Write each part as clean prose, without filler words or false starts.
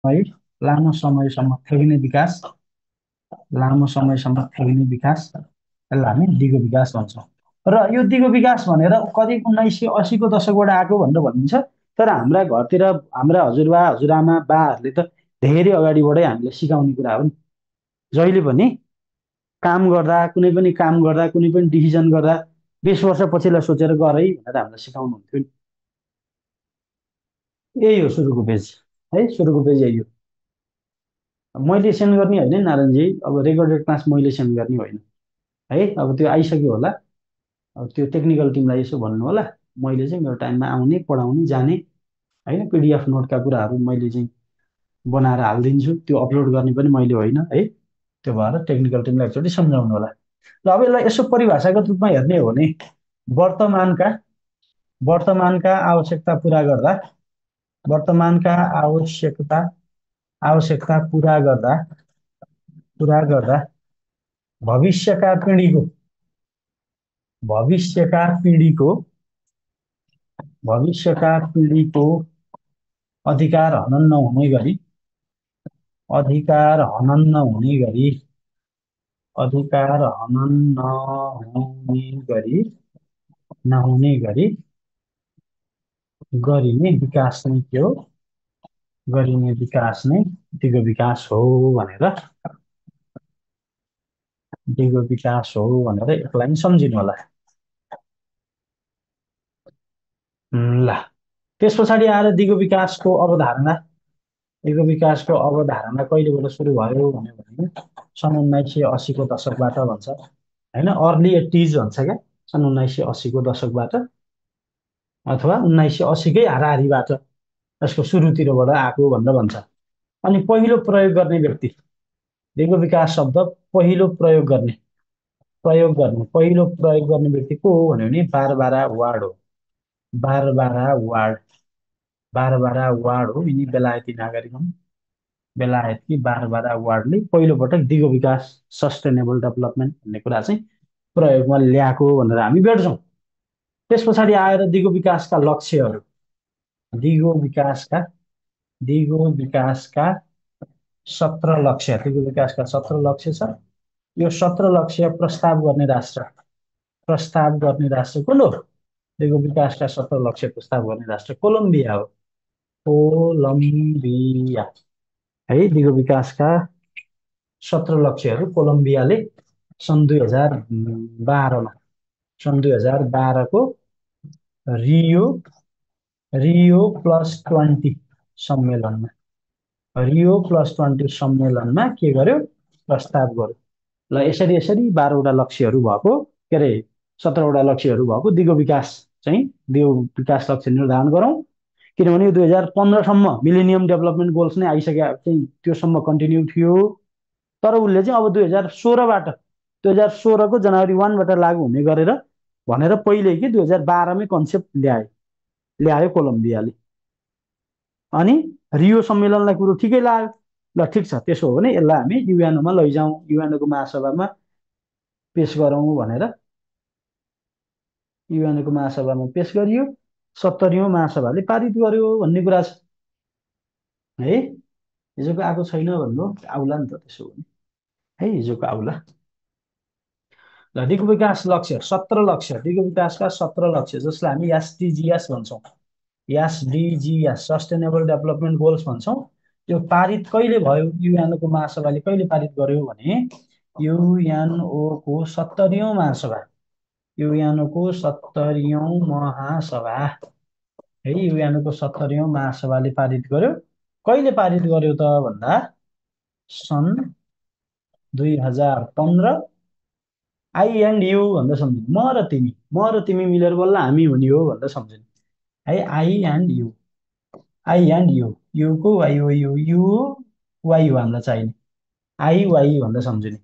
है लामो समयसम्म थेगिने विकास, लामो समयसम्म थेगिने विकास, यसलाई हामी दिगो विकास भन्छौँ। र यो दिगो विकास भनेर करिब 1980को दशकबाट आएको भनेर भनिन्छ। तर हाम्रा घरतिर हाम्रा हजुरबा हजुरआमा बाहरूले त धेरै अगाडिबाटै हामीले सिकाउने कुरा हो नि। जहिले पनि काम गर्दा कुनै पनि काम गर्दा कुनै पनि डिसिजन गर्दा 20 वर्ष पछिल्लो सोचेर गर है भनेर हामीलाई सिकाउनु हुन्थ्यो नि। यही हो सुरुको पेज है, सुरुको पेज यही हो। मैले सेन्ड गर्ने होइन नारायणजी, अब रेकर्डेड क्लास मैले सेन्ड गर्ने होइन है। अब त्यो आइसक्यो होला, अब त्यो टेक्निकल टिमलाई यसो भन्नु होला। मैले चाहिँ मेरो टाइममा आउने पढाउने जाने होइन, पिडिएफ नोटका कुराहरू मैले चाहिँ बनाएर हालिदिन्छु, त्यो अपलोड गर्ने पनि मैले होइन है। त्यो भएर टेक्निकल टिमलाई एकचोटि सम्झाउनु होला। ल अब यसलाई यसो परिभाषागत रूपमा हेर्ने हो भने वर्तमानका वर्तमानका आवश्यकता पुरा गर्दा, वर्तमानका आवश्यकता पुरा गर्दा भविष्यका पिँढीको भविष्यका पिँढीको भविष्यका पिँढीको अधिकार हनन नहुने गरी अधिकार हनन नहुने गरी अधिकार हनन नहुने गरी गरिने विकास नै के हो, गरिने विकास नै दिगो विकास हो भनेर, दिगो विकास हो भनेर यसलाई सम्झिनु होला। ल त्यस पछाडि आएर दिगो विकासको अवधारणा, दिगो विकासको अवधारणा कहिलेबाट सुरु भयो भने सन् 1980को दशकबाट भन्छ होइन, अर्ली 80s भन्छ क्या, सन् 1980को दशकबाट अथवा 1980कै हाराहारीबाट यसको सुरुतिरबाट आएको भनेर भन्छ। अनि पहिलो प्रयोग गर्ने व्यक्ति, दिगो विकास शब्द पहिलो प्रयोग गर्ने व्यक्ति को हो भने बारबारा वार्ड हो। बारबारा वार्ड हो। यिनी बेलायती नागरिक हुन्। बेलायतकी बारबारा वार्डले पहिलोपटक दिगो विकास, सस्टेनेबल डेभलपमेन्ट भन्ने कुरा चाहिँ प्रयोगमा ल्याएको भनेर हामी भेट्छौँ। त्यस पछाडि आएर दिगो विकासका लक्ष्यहरू, दिगो विकासका दिगो विकासका 17 लक्ष्य, दिगो विकासका 17 लक्ष्य छ। यो 17 लक्ष्य प्रस्ताव गर्ने राष्ट्र कुन हो? दिगो विकासका 17 लक्ष्य प्रस्ताव गर्ने राष्ट्र कोलम्बिया हो। कोलम्बिया है। दिगो विकासका 17 लक्ष्यहरू कोलम्बियाले सन् 2012मा, सन् 2012को रियो रियो प्लस 20 सम्मेलनमा, रियो प्लस 20 सम्मेलनमा के गर्यो? प्रस्ताव गर्यो। ल यसरी यसरी 12वटा लक्ष्यहरू भएको, के अरे 17वटा लक्ष्यहरू भएको दिगो विकास चाहिँ, दिगो विकास लक्ष्य निर्धारण गरौँ। किनभने 2015सम्म मिलेनियम डेभलपमेन्ट गोल्स नै आइसक्यो, चाहिँ त्योसम्म कन्टिन्यू थियो। तर उसले चाहिँ अब 2016को जनवरी 1बाट लागू हुने गरेर भनेर पहिले कि 2012मै कन्सेप्ट ल्यायो कोलम्बियाले। अनि रियो सम्मेलनलाई कुरो ठिकै लाग्यो। ल ठिक छ, त्यसो हो भने यसलाई हामी युएनओमा लैजाउँ, युएनओको महासभामा पेश गरौँ भनेर युएनओको महासभामा पेश गरियो। 70औं महासभाले पारित गर्यो भन्ने कुरा छ है। हिजोको आएको छैन भन्नु आउला नि त, त्यसो भने है, हिजोको आउला। ल दिगो विकास लक्ष्य 17 लक्ष्य, दिगो विकासका 17 लक्ष्य जसलाई हामी एसडिजिएस भन्छौँ, एसडिजिएस सस्टेनेबल डेभलपमेन्ट गोल्स भन्छौँ। त्यो पारित कहिले भयो? युएनओको महासभाले कहिले पारित गर्यो भने युएनओको 70औं महासभा, युएनओको 70औं महासभा है, युएनओको 70औं महासभाले पारित गर्यो। कहिले पारित गर्यो त भन्दा सन् 2015 आई एन्ड यु भनेर सम्झिनु। म र तिमी मिलेर बल्ल हामी हुने हो भनेर सम्झिनु है। आई एन्ड यु, युको वाइ यु वाइ हामीलाई चाहिने, आई वाइ भनेर सम्झिने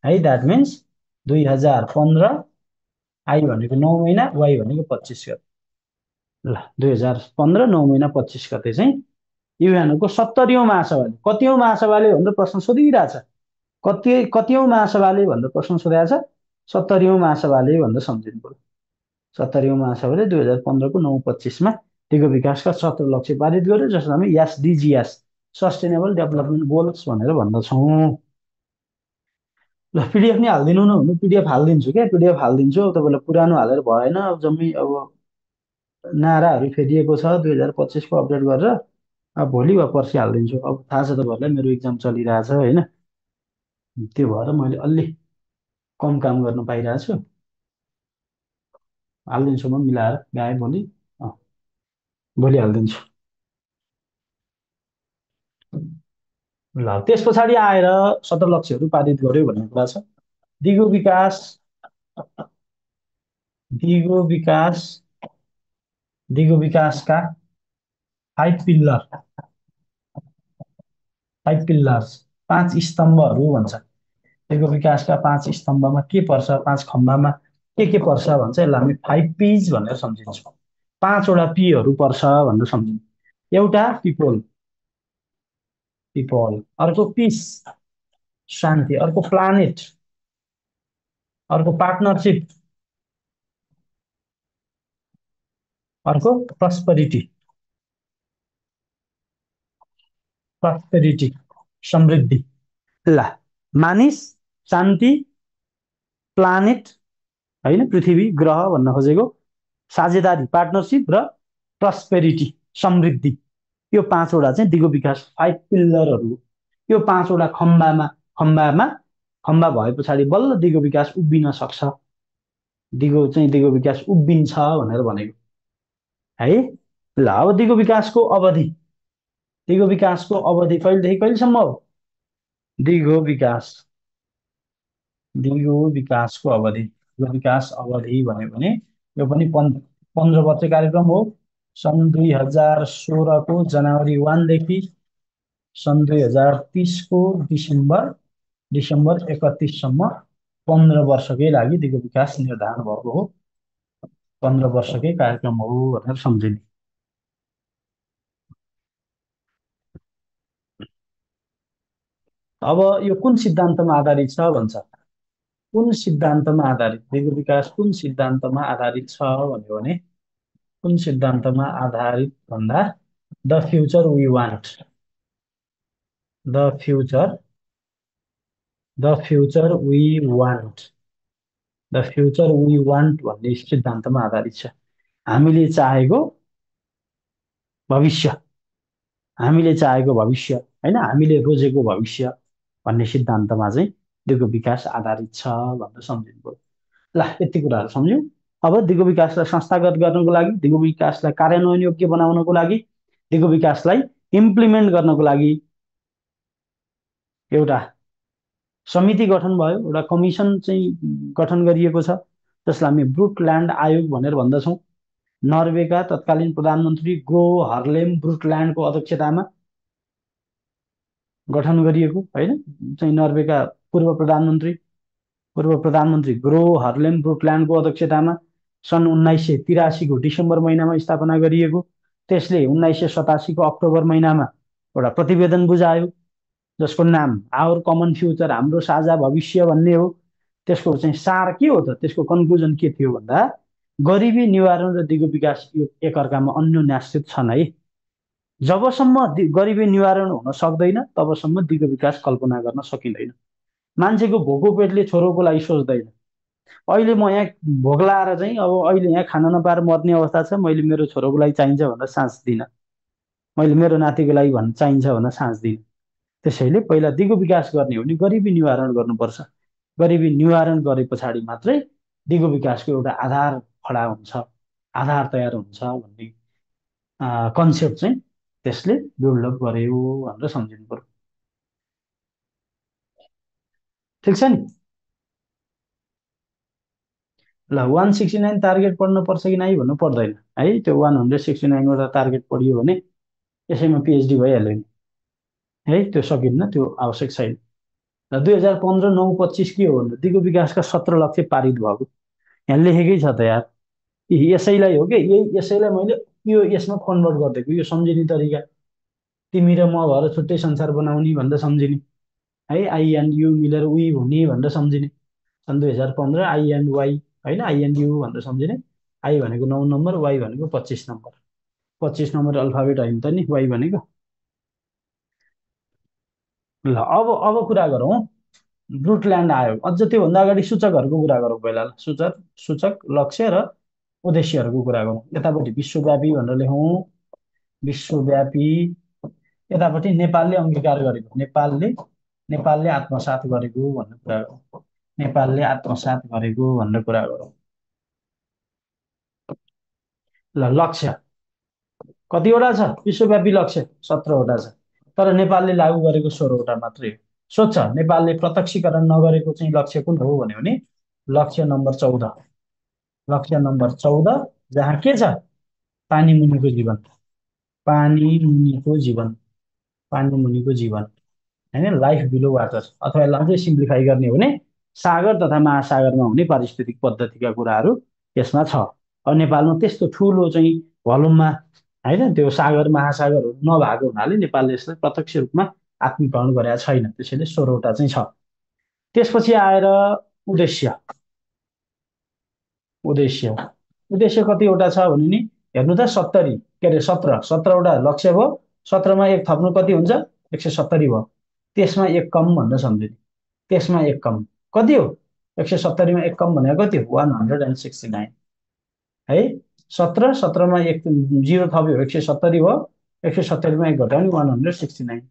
है। द्याट मिन्स 2015, आई भनेको 9 महिना, वाइ भनेको 25 गते। ल 2015 9 महिना 25 गते चाहिँ युएनओको 70औं महासभाले, कतिऔं महासभाले भनेर प्रश्न सोधिरहेछ, कतिऔं महासभाले भनेर प्रश्न सोधिरहेछ? 70औं महासभाले भनेर सम्झिनु पर्यो। 70औं महासभाले 2015को 9/25मा दिगो विकासका 17 लक्ष्य पारित गर्यो, जसलाई हामी एसडिजिएस सस्टेनेबल डेभलपमेन्ट गोल्स भनेर भन्दछौँ। ल पिडिएफ नि हालिदिनु न हुनु, पिडिएफ हालिदिन्छु क्या, पिडिएफ हालिदिन्छु। अब तपाईँलाई पुरानो हालेर भएन, अब जम्मै अब नाराहरू फेरिएको छ 2025को अपडेट गरेर। अब भोलि वा पर्सि हालिदिन्छु। अब थाहा छ तपाईँहरूलाई मेरो इक्जाम चलिरहेछ होइन, त्यो भएर मैले अलि कम काम गर्न पाइरहेको छु। हालिदिन्छु म मिलाएर गाएँ भोलि। अँ, भोलि हालिदिन्छु। ल त्यस पछाडि आएर 17 लक्ष्यहरू पारित गर्यो भन्ने कुरा छ। दिगो विकास, दिगो विकास, दिगो विकासका 5 पिल्लर, 5 पिल्लर्स, 5 स्तम्भहरू भन्छ। दिगो विकासका 5 स्तम्भमा के पर्छ, 5 खम्बामा के पर्छ भन्छ। यसलाई हामी 5 पिज भनेर सम्झिन्छौँ। 5वटा पीहरू पर्छ भनेर सम्झिन्छ। एउटा पिपोल, पिपल। अर्को पिस, शान्ति। अर्को प्लानेट, अर्को पार्टनरसिप, अर्को प्रस्पेरिटी, प्रस्पेरिटी समृद्धि। ल मानिस, शान्ति, प्लानेट होइन पृथ्वी ग्रह भन्न खोजेको, साझेदारी पार्टनरसिप र प्रस्पेरिटी समृद्धि। यो 5वटा चाहिँ दिगो विकास 5 पिल्लरहरू। यो 5वटा खम्बामा, खम्बामा खम्बा भए पछाडि बल्ल दिगो विकास उभिन सक्छ। दिगो विकास उभिन्छ भनेर भनेको है। ल अब दिगो विकासको अवधि, दिगो विकासको अवधि कहिलेदेखि कहिलेसम्म हो? दिगो विकास, दिगो विकासको अवधि, दिगो विकास अवधि भन्यो भने यो पनि 15 वर्ष कार्यक्रम हो। सन् 2016को जनवरी 1देखि सन् 2030को डिसेम्बर 31सम्म 15 वर्षकै लागि दिगो विकास निर्धारण भएको हो। 15 वर्षकै कार्यक्रम हो भनेर सम्झिने। अब यो कुन सिद्धान्तमा आधारित छ भन्छ। कुन सिद्धान्तमा आधारित, दिगो विकास कुन सिद्धान्तमा आधारित छ भन्यो भने, कुन सिद्धान्तमा आधारित भन्दा the future we want, the future, the future we want, the future we want भन्ने सिद्धान्तमा आधारित छ। हामीले चाहेको भविष्य, हामीले चाहेको भविष्य होइन, हामीले रोजेको भविष्य भन्ने सिद्धान्तमा चाहिँ दिगो विकास आधारित छ भनेर सम्झिनु पर्यो। ल यति कुराहरू सम्झ्यौँ। अब दिगो विकासलाई संस्थागत गर्नको लागि, दिगो विकासलाई कार्यान्वयन योग्य बनाउनको लागि, दिगो विकासलाई इम्प्लिमेन्ट गर्नको लागि एउटा समिति गठन भयो, एउटा कमिसन चाहिँ गठन गरिएको छ, जसलाई हामी ब्रुटल्यान्ड आयोग भनेर भन्दछौँ। नर्वेका तत्कालीन प्रधानमन्त्री ग्रो हर्लेम ब्रुटल्यान्डको अध्यक्षतामा गठन गरिएको होइन, चाहिँ नर्वेका पूर्व प्रधानमन्त्री ग्रो हर्लेम ब्रुटल्यान्डको अध्यक्षतामा सन् 1983को डिसेम्बर महिनामा स्थापना गरिएको। त्यसले 1987को अक्टोबर महिनामा एउटा प्रतिवेदन बुझायो, जसको नाम आवर कमन फ्युचर, हाम्रो साझा भविष्य भन्ने हो। त्यसको चाहिँ सार के हो त, त्यसको कन्क्लुजन के थियो भन्दा गरिबी निवारण र दिगो विकास यो एकअर्कामा अन्योन्याश्रित छन् है। जबसम्म गरिबी निवारण हुन सक्दैन तबसम्म दिगो विकास कल्पना गर्न सकिँदैन। मान्छेको भोको पेटले छोरोको लागि सोच्दैन। अहिले म यहाँ भोक लाएर चाहिँ अब अहिले यहाँ खाना नपाएर मर्ने अवस्था छ, मैले मेरो छोरोको लागि चाहिन्छ भनेर सास दिनँ, मैले मेरो नातिको लागि चाहिन्छ भनेर सास दिनँ। त्यसैले पहिला दिगो विकास गर्ने हो भने गरिबी निवारण गर्नुपर्छ। गरिबी निवारण गरे पछाडि मात्रै दिगो विकासको एउटा आधार खडा हुन्छ, आधार तयार हुन्छ भन्ने कन्सेप्ट चाहिँ त्यसले बिल्डअप गर्यो भनेर सम्झिनु पर्यो। ठिक छ नि। ल 169 टार्गेट पढ्नु पर्छ कि नै भन्नु पर्दैन है। त्यो 169वटा टार्गेट पढियो भने यसैमा पिएचडी भइहाल्यो नि है, त्यो सकिन्न, त्यो आवश्यक छैन। र 2015-9-25 के हो भन्दा दिगो विकासका 17 लक्ष्य पारित भएको यहाँ लेखेकै छ त यार। यसैलाई हो कि यसैलाई मैले यो यसमा कन्भर्ट गरिदिएको, यो सम्झिने तरिका तिमी र म भएर छुट्टै संसार बनाउने भनेर सम्झिने है। आई एन्ड यु मिलेर वी हुने भनेर सम्झिने। सन् 2015 आई एन्ड वाई होइन, आई एन्ड यु भनेर सम्झिने। आई भनेको 9 नम्बर, वाई भनेको 25 नम्बर। 25 नम्बर अल्फाबेट होइन त नि वाई भनेको। ल अब कुरा गरौँ ब्रुटल्यान्ड आयोग। अझ त्योभन्दा अगाडि सूचकहरूको कुरा गरौँ पहिला। ल सूचक सूचक लक्ष्य र उद्देश्यहरूको कुरा गरौँ। यतापट्टि विश्वव्यापी भनेर लेखौँ, विश्वव्यापी। यतापट्टि नेपालले अङ्गीकार गरेको, नेपालले नेपालले आत्मसात गरेको भन्ने कुरा गरौँ। नेपालले आत्मसात गरेको भनेर कुरा गरौँ। ल लक्ष्य कतिवटा छ? विश्वव्यापी लक्ष्य 17वटा छ, तर नेपालले लागू गरेको 16वटा मात्रै हो। सोध्छ नेपालले प्रत्यक्षीकरण नगरेको चाहिँ लक्ष्य कुन हो भन्यो भने लक्ष्य नम्बर 14। लक्ष्य नम्बर 14 जहाँ के छ? पानी मुनिको जीवन, पानी मुनिको जीवन, पानी मुनिको जीवन, होइन, लाइफ बिलो वाटर। अथवा यसलाई अझै सिम्प्लिफाई गर्ने हो भने सागर तथा महासागरमा हुने पारिस्थितिक पद्धतिका कुराहरू यसमा छ। अब नेपालमा त्यस्तो ठुलो चाहिँ भोल्युममा, होइन, त्यो सागर महासागरहरू नभएको हुनाले नेपालले यसलाई प्रत्यक्ष रूपमा आत्मीकरण गरेका छैन, त्यसैले 16वटा चाहिँ छ। त्यसपछि आएर उद्देश्य। उद्देश्य उद्देश्य कतिवटा छ भने नि हेर्नु त, 70 के अरे 17वटा लक्ष्य भयो। 17मा एक थप्नु कति हुन्छ? 170 भयो। त्यसमा एक कम भनेर सम्झिने, त्यसमा एक कम कति हो? 170मा एक कम भनेको कति हो? 169 है। 17मा एक जिरो थप्यो 170 भयो। 170मा एक घटायो भने 169।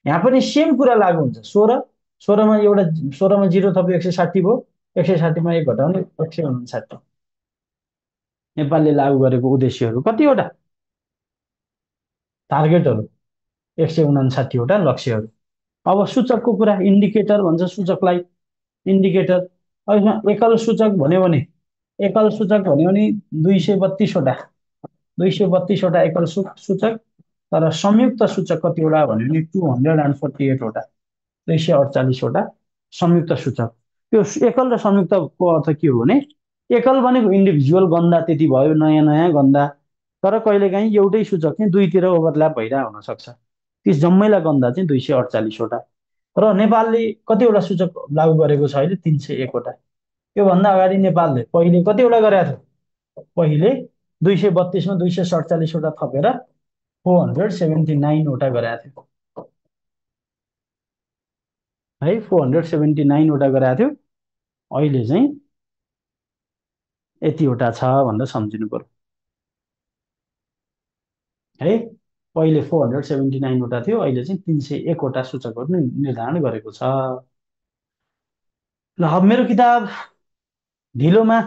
यहाँ पनि सेम कुरा लागु हुन्छ। 16मा एउटा, 16मा जिरो थप्यो 160 भयो। 160मा एक घटायो भने 159। नेपालले लागू गरेको उद्देश्यहरू कतिवटा? टार्गेटहरू 159वटा लक्ष्यहरू। अब सूचकको कुरा, इन्डिकेटर भन्छ सूचकलाई, इन्डिकेटर। अब यसमा एकल सूचक भन्यो भने, एकल सूचक भन्यो भने 232वटा, 232वटा एकल सूचक। तर संयुक्त सूचक कतिवटा भन्यो भने 248वटा, 248वटा संयुक्त सूचक। त्यो एकल र संयुक्तको अर्थ के हो भने एकल भनेको इन्डिभिजुअल गन्दा त्यति भयो, नयाँ नयाँ गन्दा। तर कहिलेकाहीँ एउटै सूचक चाहिँ दुईतिर ओभरल्याप भइरहेको हुनसक्छ। ती जम्मैलाई गन्दा चाहिँ 248वटा। र नेपालले कतिवटा सूचक लागू गरेको छ अहिले? 301वटा। त्योभन्दा अगाडि नेपालले पहिले कतिवटा गरेको थियो? पहिले 232मा 247वटा थपेर 479वटा गरेको थियो, है। 479वटा गरेको थियो। अहिले चाहिँ यतिवटा छ भनेर सम्झिनु पर्यो, है। पहिले 479वटा थियो, अहिले चाहिँ 301वटा सूचकहरू निर्धारण गरेको छ। ल अब मेरो किताब ढिलोमा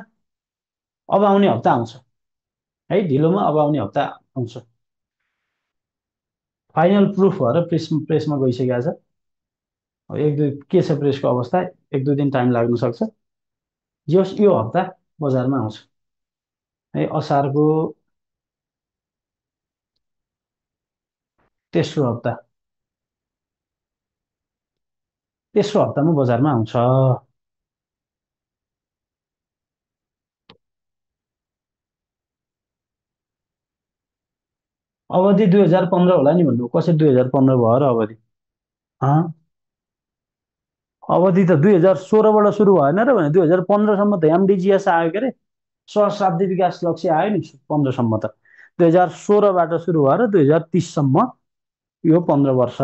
अब आउने हप्ता आउँछ, है। ढिलोमा अब आउने हप्ता आउँछ। फाइनल प्रुफ भएर प्रेसमा गइसकेको छ। अब एक दुई के छ प्रेसको अवस्था, एक दुई दिन टाइम लाग्न सक्छ। जे होस् यो हप्ता बजारमा आउँछ, है। असारको तेस्रो हप्ता, तेस्रो हप्तामा बजारमा आउँछ। अवधि 2015 होला नि भन्नु, कसरी 2015 भयो र अवधि? अँ, अवधि त 2016बाट सुरु भएन र भने 2015सम्म त एमडिजिएस आयो के अरे, सहस्राब्दी विकास लक्ष्य आयो नि 15सम्म त। 2016बाट सुरु भएर 2030सम्म, यो 15 वर्ष।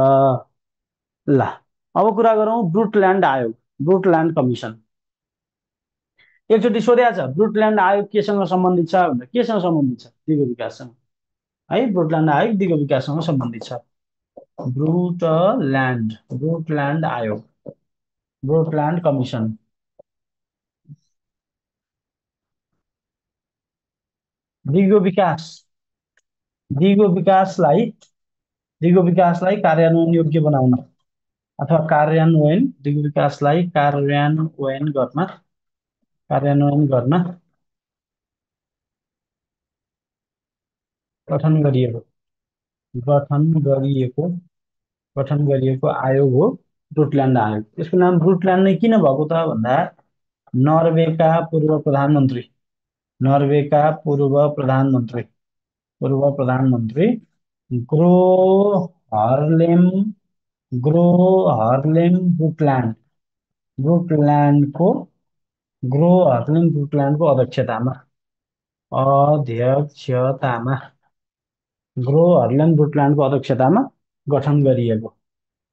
ल अब कुरा गरौँ ब्रुटल्यान्ड आयोग, ब्रुटल्यान्ड कमिसन। एकचोटि सोधेको छ ब्रुटल्यान्ड आयोग केसँग सम्बन्धित छ भनेर, केसँग सम्बन्धित छ? दिगो विकाससँग, है। ब्रुटल्यान्ड आयोग दिगो विकाससँग सम्बन्धित छ। ब्रुटल्यान्ड, ब्रुटल्यान्ड आयोग, ब्रुटल्यान्ड कमिसन। दिगो विकास, दिगो विकासलाई, दिगो विकासलाई कार्यान्वयन योग्य बनाउन अथवा कार्यान्वयन, दिगो विकासलाई कार्यान्वयन गर्न, कार्यान्वयन गर्न गठन गरिएको, गठन गरिएको, गठन गरिएको आयोग हो ब्रुटल्यान्ड आयोग। यसको नाम ब्रुटल्यान्ड नै किन भएको त भन्दा नर्वेका पूर्व प्रधानमन्त्री, नर्वेका पूर्व प्रधानमन्त्री, पूर्व प्रधानमन्त्री ग्रो हर्लेम, ग्रो हर्लेम ब्रुटल्यान्ड, ब्रुटल्यान्डको, ग्रो हर्लेम ब्रुटल्यान्डको अध्यक्षतामा, अध्यक्षतामा, ग्रो हर्लेम ब्रुटल्यान्डको अध्यक्षतामा गठन गरिएको,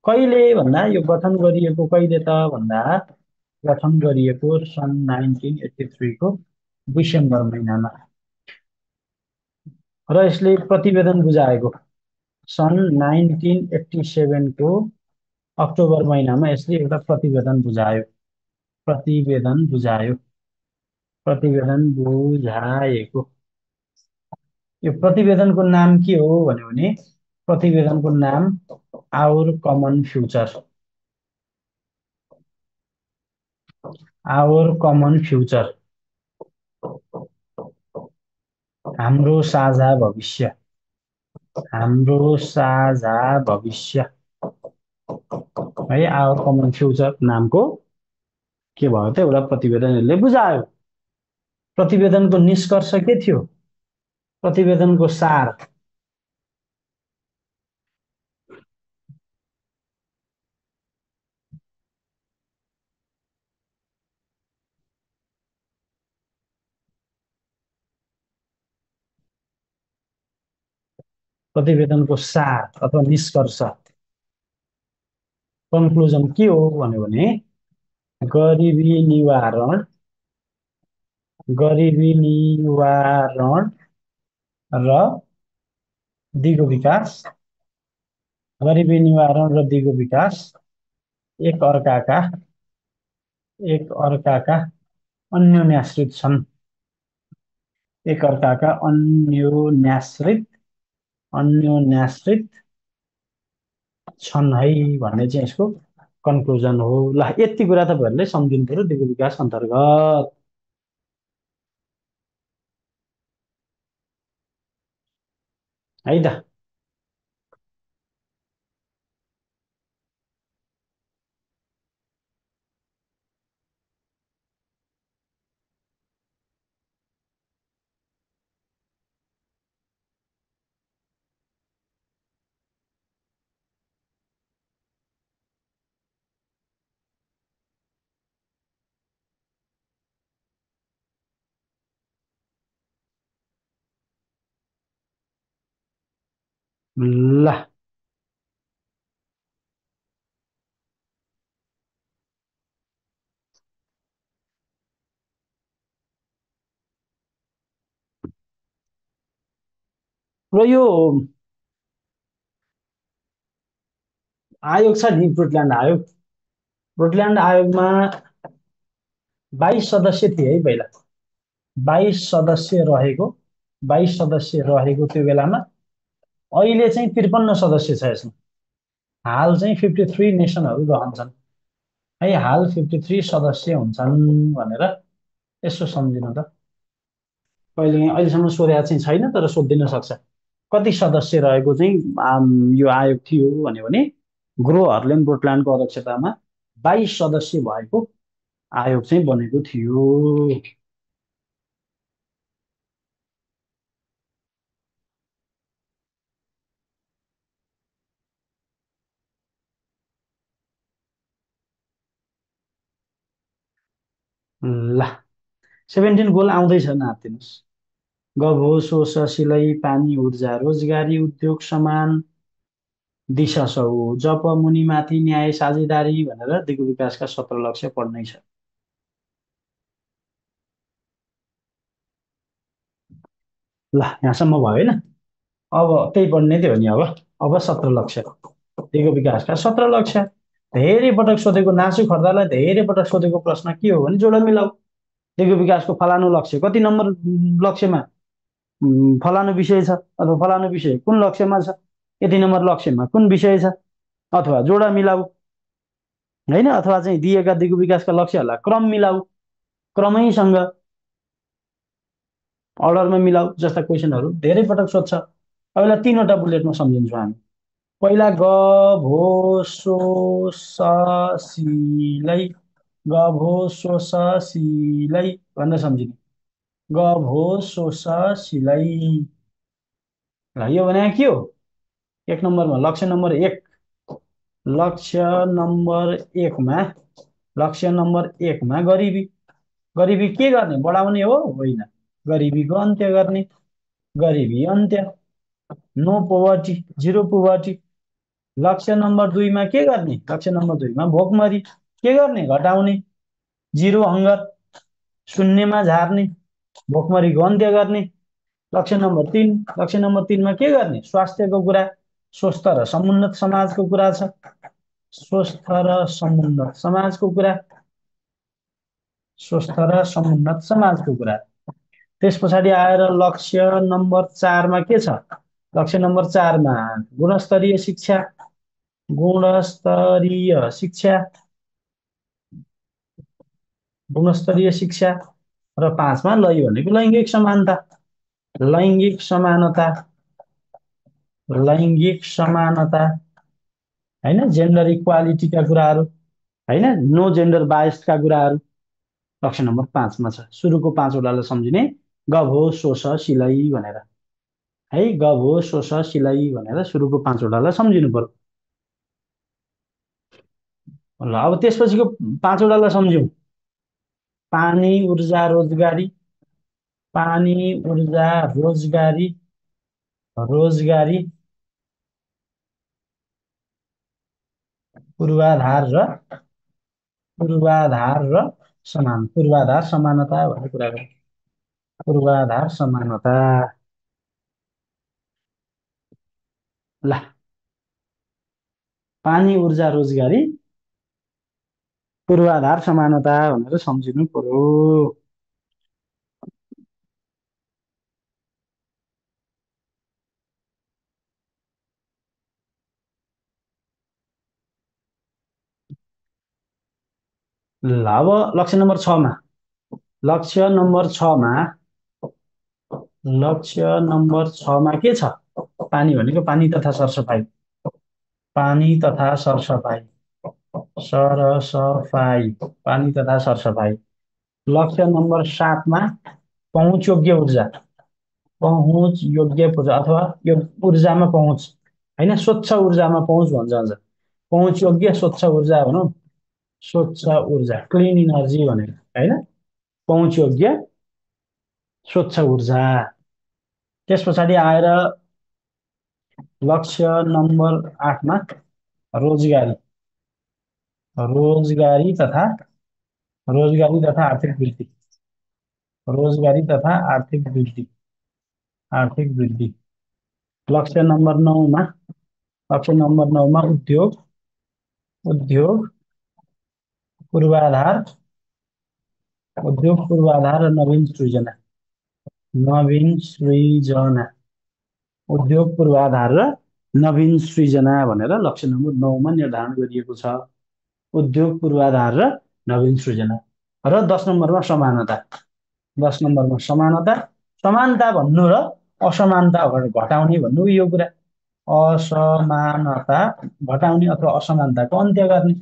कहिले भन्दा यो गठन गरिएको कहिले त भन्दा गठन गरिएको सन् 1983 को डिसेम्बर महिनामा र यसले प्रतिवेदन बुझाएको सन् 1987 को अक्टोबर महिनामा यसले एउटा प्रतिवेदन बुझायो। प्रतिवेदन बुझायो। प्रतिवेदन बुझाएको यो प्रतिवेदनको नाम के हो भन्यो भने प्रतिवेदनको नाम our common future. Our common future, हाम्रो साझा भविष्य। हाम्रो साझा भविष्य है आवर कमन फ्युचर नामको के भयो त एउटा प्रतिवेदनले बुझायो। प्रतिवेदनको निष्कर्ष के थियो? प्रतिवेदनको सार प्रतिवेदनको सार अथवा निष्कर्ष कन्क्लुजन के हो भन्यो भने गरिबी निवारण, गरिबी निवारण र दिगो विकास, गरिबी निवारण र दिगो विकास एक अर्काका एक अर्काका अन्योन्याश्रित छन्। एक अर्काका अन्योन्याश्रित छन् है भन्ने चाहिँ यसको कन्क्लुजन हो। ल यति कुरा तपाईँहरूले सम्झिनु पर्यो दिगो विकास अन्तर्गत है त। ल र यो आयोग छ नि ब्रुटल्यान्ड आयोग, ब्रुटल्यान्ड आयोगमा 22 सदस्य थिए है पहिला। 22 सदस्य रहेको 22 सदस्य रहेको त्यो बेलामा अहिले चाहिँ 53 सदस्य छ यसमा। हाल चाहिँ 53 नेसनहरू रहन्छन् है। हाल 53 सदस्य हुन्छन् भनेर यसो सम्झिनु त। कहिले अहिलेसम्म सोधेको चाहिँ छैन तर सोधिदिन सक्छ। कति सदस्य रहेको चाहिँ यो आयोग थियो भन्यो भने ग्रो हर्लेन ब्रुटल्यान्डको अध्यक्षतामा 22 सदस्य भएको आयोग चाहिँ बनेको थियो। ल 17 गोल आउँदैछ नाप्दिनुहोस्। गभो शोष सिलै पानी ऊर्जा रोजगारी उद्योग समान दिशा सौ जप मुनि माथि न्याय साझेदारी भनेर दिगो विकासका 17 लक्ष्य पढ्नै छ। ल यहाँसम्म भयो होइन। अब त्यही पढ्ने थियो नि। अब 17 लक्ष्य दिगो विकासका 17 लक्ष्य धेरै पटक सोधेको नासु खर्दालाई धेरै पटक सोधेको प्रश्न के हो भने जोड मिलाऊ। दिगो विकासको फलानु लक्ष्य कति नम्बर लक्ष्यमा फलानु विषय छ अथवा फलानु विषय कुन लक्ष्यमा छ, यति नम्बर लक्ष्यमा कुन विषय छ, अथवा जोडा मिलाऊ होइन, अथवा चाहिँ दिएका दिगो विकासका लक्ष्यहरूलाई क्रम मिलाऊ, क्रमैसँग अर्डरमा मिलाऊ जस्ता क्वेसनहरू धेरै पटक सोध्छ। अब यसलाई 3वटा बुलेटमा सम्झिन्छौँ हामी। पहिला ग भो सो स सिलै, ग भो सो स सिलै भनेर सम्झिने। ग भो सो स सिलै। ल यो भने के हो? 1 नम्बरमा लक्ष्य नम्बर एकमा लक्ष्य नम्बर एकमा गरिबी। गरिबी के गर्ने? बढाउने हो? होइन, गरिबीको अन्त्य गर्ने। गरिबी अन्त्य, नो पोभर्टी, जिरो पोभर्टी। लक्ष्य नम्बर दुईमा के गर्ने, लक्ष्य नम्बर दुईमा भोकमरी के गर्ने, घटाउने, जिरो हङ्गर, शून्यमा झार्ने, भोकमरीको अन्त्य गर्ने। लक्ष्य नम्बर तिन, लक्ष्य नम्बर तिनमा के गर्ने, स्वास्थ्यको कुरा, स्वस्थ र समुन्नत समाजको कुरा छ, स्वस्थ र समुन्नत समाजको कुरा, स्वस्थ र समुन्नत समाजको कुरा। त्यस पछाडि आएर लक्ष्य नम्बर चारमा के छ, लक्ष्य नम्बर चारमा गुणस्तरीय शिक्षा, गुणस्तरीय शिक्षा, गुणस्तरीय शिक्षा। र पाँचमा लै भनेको लैङ्गिक समानता, लैङ्गिक समानता, लैङ्गिक समानता, होइन, जेन्डर इक्वालिटीका कुराहरू, होइन, नो जेन्डर बायसका कुराहरू लक्ष्य नम्बर पाँचमा छ। सुरुको पाँचवटालाई सम्झिने, गभ हो सोस सिलाइ भनेर, है, गभ हो सोस सिलाइ भनेर सुरुको पाँचवटालाई सम्झिनु पर्यो। ल अब त्यसपछिको पाँचवटालाई सम्झ्यौँ। पानी ऊर्जा रोजगारी, पानी ऊर्जा रोजगारी, रोजगारी, पूर्वाधार र पूर्वाधार र पूर्वाधार समानता भन्ने कुरा गरौँ। पूर्वाधार समानता। ल, पानी ऊर्जा रोजगारी पूर्वाधार समानता भनेर सम्झिनु पर्यो। ल अब लक्ष्य नम्बर छमा, लक्ष्य नम्बर छमा, लक्ष्य नम्बर छमा के छ, पानी भनेको पानी तथा सरसफाइ, पानी तथा सरसफाइ, सरसफाइ, पानी तथा सरसफाइ। लक्ष्य नम्बर सातमा पहुँच योग्य ऊर्जा, पहुँच योग्य ऊर्जा अथवा यो ऊर्जामा पहुँच, होइन, स्वच्छ ऊर्जामा पहुँच भन्छ अझ, पहुँच योग्य स्वच्छ ऊर्जा भनौँ, स्वच्छ ऊर्जा, क्लिन इनर्जी भनेर, होइन, पहुँच योग्य स्वच्छ ऊर्जा। त्यस पछाडि आएर लक्ष्य नम्बर आठमा रोजगारी, रोजगारी तथा रोजगारी तथा आर्थिक वृद्धि, रोजगारी तथा आर्थिक वृद्धि, आर्थिक वृद्धि। लक्ष्य नम्बर नौमा, लक्ष्य नम्बर नौमा उद्योग, उद्योग पूर्वाधार, उद्योग पूर्वाधार र नवीन सृजना, नवीन सृजना, उद्योग पूर्वाधार र नवीन सृजना भनेर लक्ष्य नम्बर नौमा निर्धारण गरिएको छ। उद्योग पूर्वाधार र नवीन सृजना। र 10 नम्बरमा समानता, 10 नम्बरमा समानता, समानता भन्नु र असमानता घटाउने भन्नु यो कुरा, असमानता घटाउने अथवा असमानताको अन्त्य गर्ने,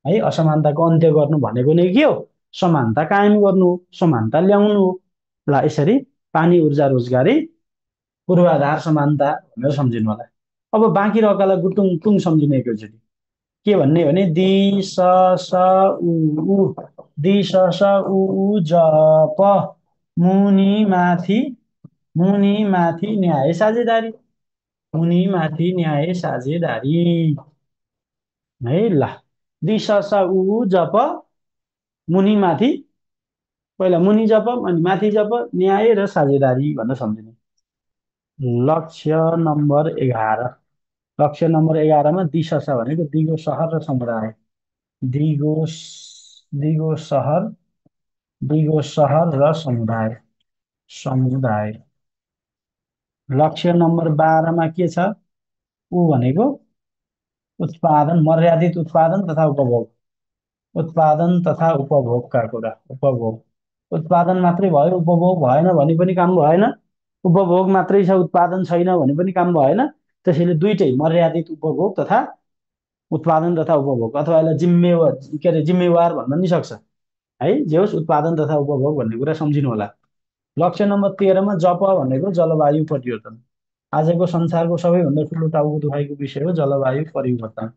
है, असमानताको अन्त्य गर्नु भनेको नै के हो, समानता कायम गर्नु हो, समानता ल्याउनु हो। ल यसरी पानी ऊर्जा रोजगारी पूर्वाधार समानता भनेर सम्झिनु होला। अब बाँकी रहेकालाई गुटुङ टुङ सम्झिने एकैचोटि के भन्ने भने दि स स उ उ, दि स स उ उ ज प, मुनि माथि, मुनि माथि न्याय साझेदारी, मुनि माथि न्याय साझेदारी, है। ल, दि स स उ उ ज प, मुनि माथि, पहिला मुनि जप अनि माथि जप, न्याय र साझेदारी भनेर सम्झिने। लक्ष्य नम्बर 11, लक्ष्य नम्बर 11मा दिशा भनेको दिगो सहर र समुदाय, दिगो, दिगो सहर, दिगो सहर र समुदाय, समुदाय। लक्ष्य नम्बर 12मा के छ, ऊ भनेको उत्पादन, मर्यादित उत्पादन तथा उपभोग, उत्पादन तथा उपभोगका कुरा, उपभोग। उत्पादन मात्रै भयो उपभोग भएन भने पनि काम भएन, उपभोग मात्रै छ उत्पादन छैन भने पनि काम भएन। त्यसैले दुइटै मर्यादित उपभोग तथा उत्पादन तथा उपभोग, अथवा यसलाई जिम्मेवार, के अरे जिम्मेवार भन्न नि सक्छ, है, जे होस् उत्पादन तथा उपभोग भन्ने कुरा सम्झिनु होला। लक्ष्य नम्बर 13मा जप भनेको जलवायु परिवर्तन, आजको संसारको सबैभन्दा ठुलो टाउको दुखाइको विषय हो जलवायु परिवर्तन,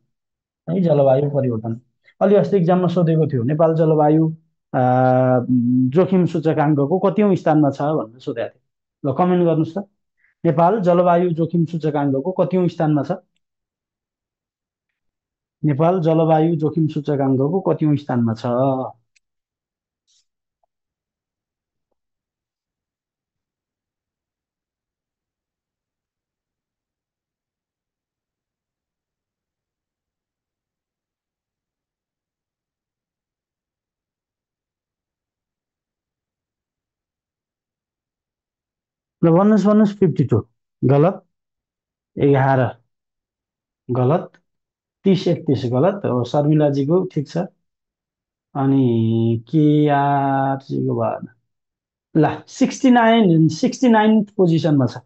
है, जलवायु परिवर्तन। अलि अस्ति इक्जाममा सोधेको थियो, नेपाल जलवायु जोखिम सूचकाङ्कको कतिौँ स्थानमा छ भनेर सोधेको थियो। ल कमेन्ट गर्नुहोस् त, नेपाल जलवायु जोखिम सूचकाङ्कको कतिौँ स्थानमा छ। नेपाल जलवायु जोखिम सूचकाङ्कको कतिौँ स्थानमा छ? ल भन्नुहोस् भन्नुहोस् 52 गलत। 11 गलत। 30 31 गलत हो। शर्मिलाजीको ठिक छ। अनि केआरजीको भएन। ल 69 पोजिसनमा छ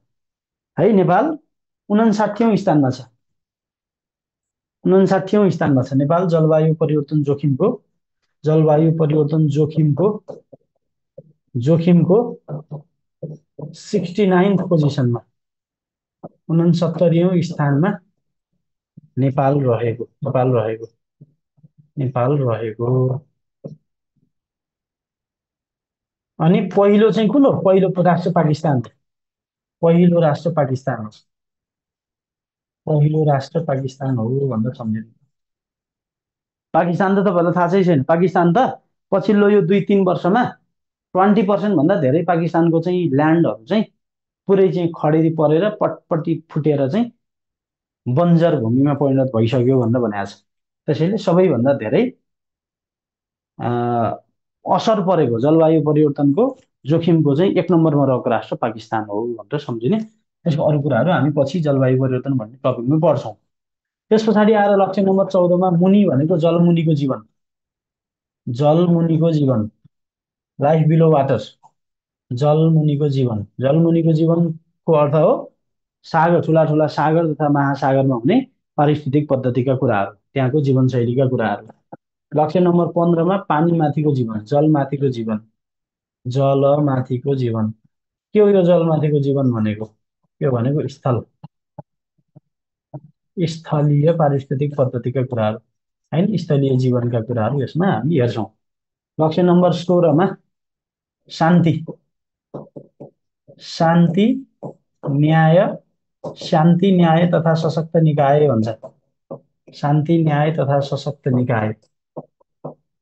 है नेपाल। 59औँ स्थानमा छ। 59औँ स्थानमा छ नेपाल जलवायु परिवर्तन जोखिमको 69 पोजिसनमा। 69औँ स्थानमा नेपाल रहेको। अनि पहिलो चाहिँ कुन हो? पहिलो राष्ट्र पाकिस्तान। पहिलो राष्ट्र पाकिस्तान हो। पहिलो राष्ट्र पाकिस्तान हो भनेर सम्झिनु। पाकिस्तान त तपाईँहरूलाई थाहा छैन। पाकिस्तान त पछिल्लो यो 2-3 वर्षमा 20% भन्दा धेरै पाकिस्तानको चाहिँ ल्यान्डहरू चाहिँ पुरै चाहिँ खडेरी परेर पटपटी फुटेर चाहिँ बन्जर भूमिमा परिणत भइसक्यो भनेर भनेको छ। त्यसैले सबैभन्दा धेरै असर परेको जलवायु परिवर्तनको जोखिमको चाहिँ 1 नम्बरमा रहेको राष्ट्र पाकिस्तान हो भनेर सम्झिने। त्यसको अरू कुराहरू हामी पछि जलवायु परिवर्तन भन्ने टपिकमा पढ्छौँ। त्यस पछाडि आएर लक्ष्य नम्बर 14मा मुनि भनेको जलमुनिको जीवन। जलमुनिको जीवन, लाइफ बिलो वाटर। जलमुनिको जीवनको अर्थ हो सागर, ठुला ठुला सागर तथा महासागरमा हुने पारिस्थितिक पद्धतिका कुराहरू, त्यहाँको जीवनशैलीका कुराहरू। लक्ष्य नम्बर 15मा पानीमाथिको जीवन, जलमाथिको जीवन। जलमाथिको जीवन के हो यो जलमाथिको जीवन भनेको? यो भनेको स्थलीय पारिस्थितिक पद्धतिका कुराहरू होइन, स्थलीय जीवनका कुराहरू यसमा हामी हेर्छौँ। लक्ष्य नम्बर 16मा शान्ति। शान्ति न्याय शान्ति न्याय तथा सशक्त निकाय भन्छ। शान्ति न्याय तथा सशक्त निकाय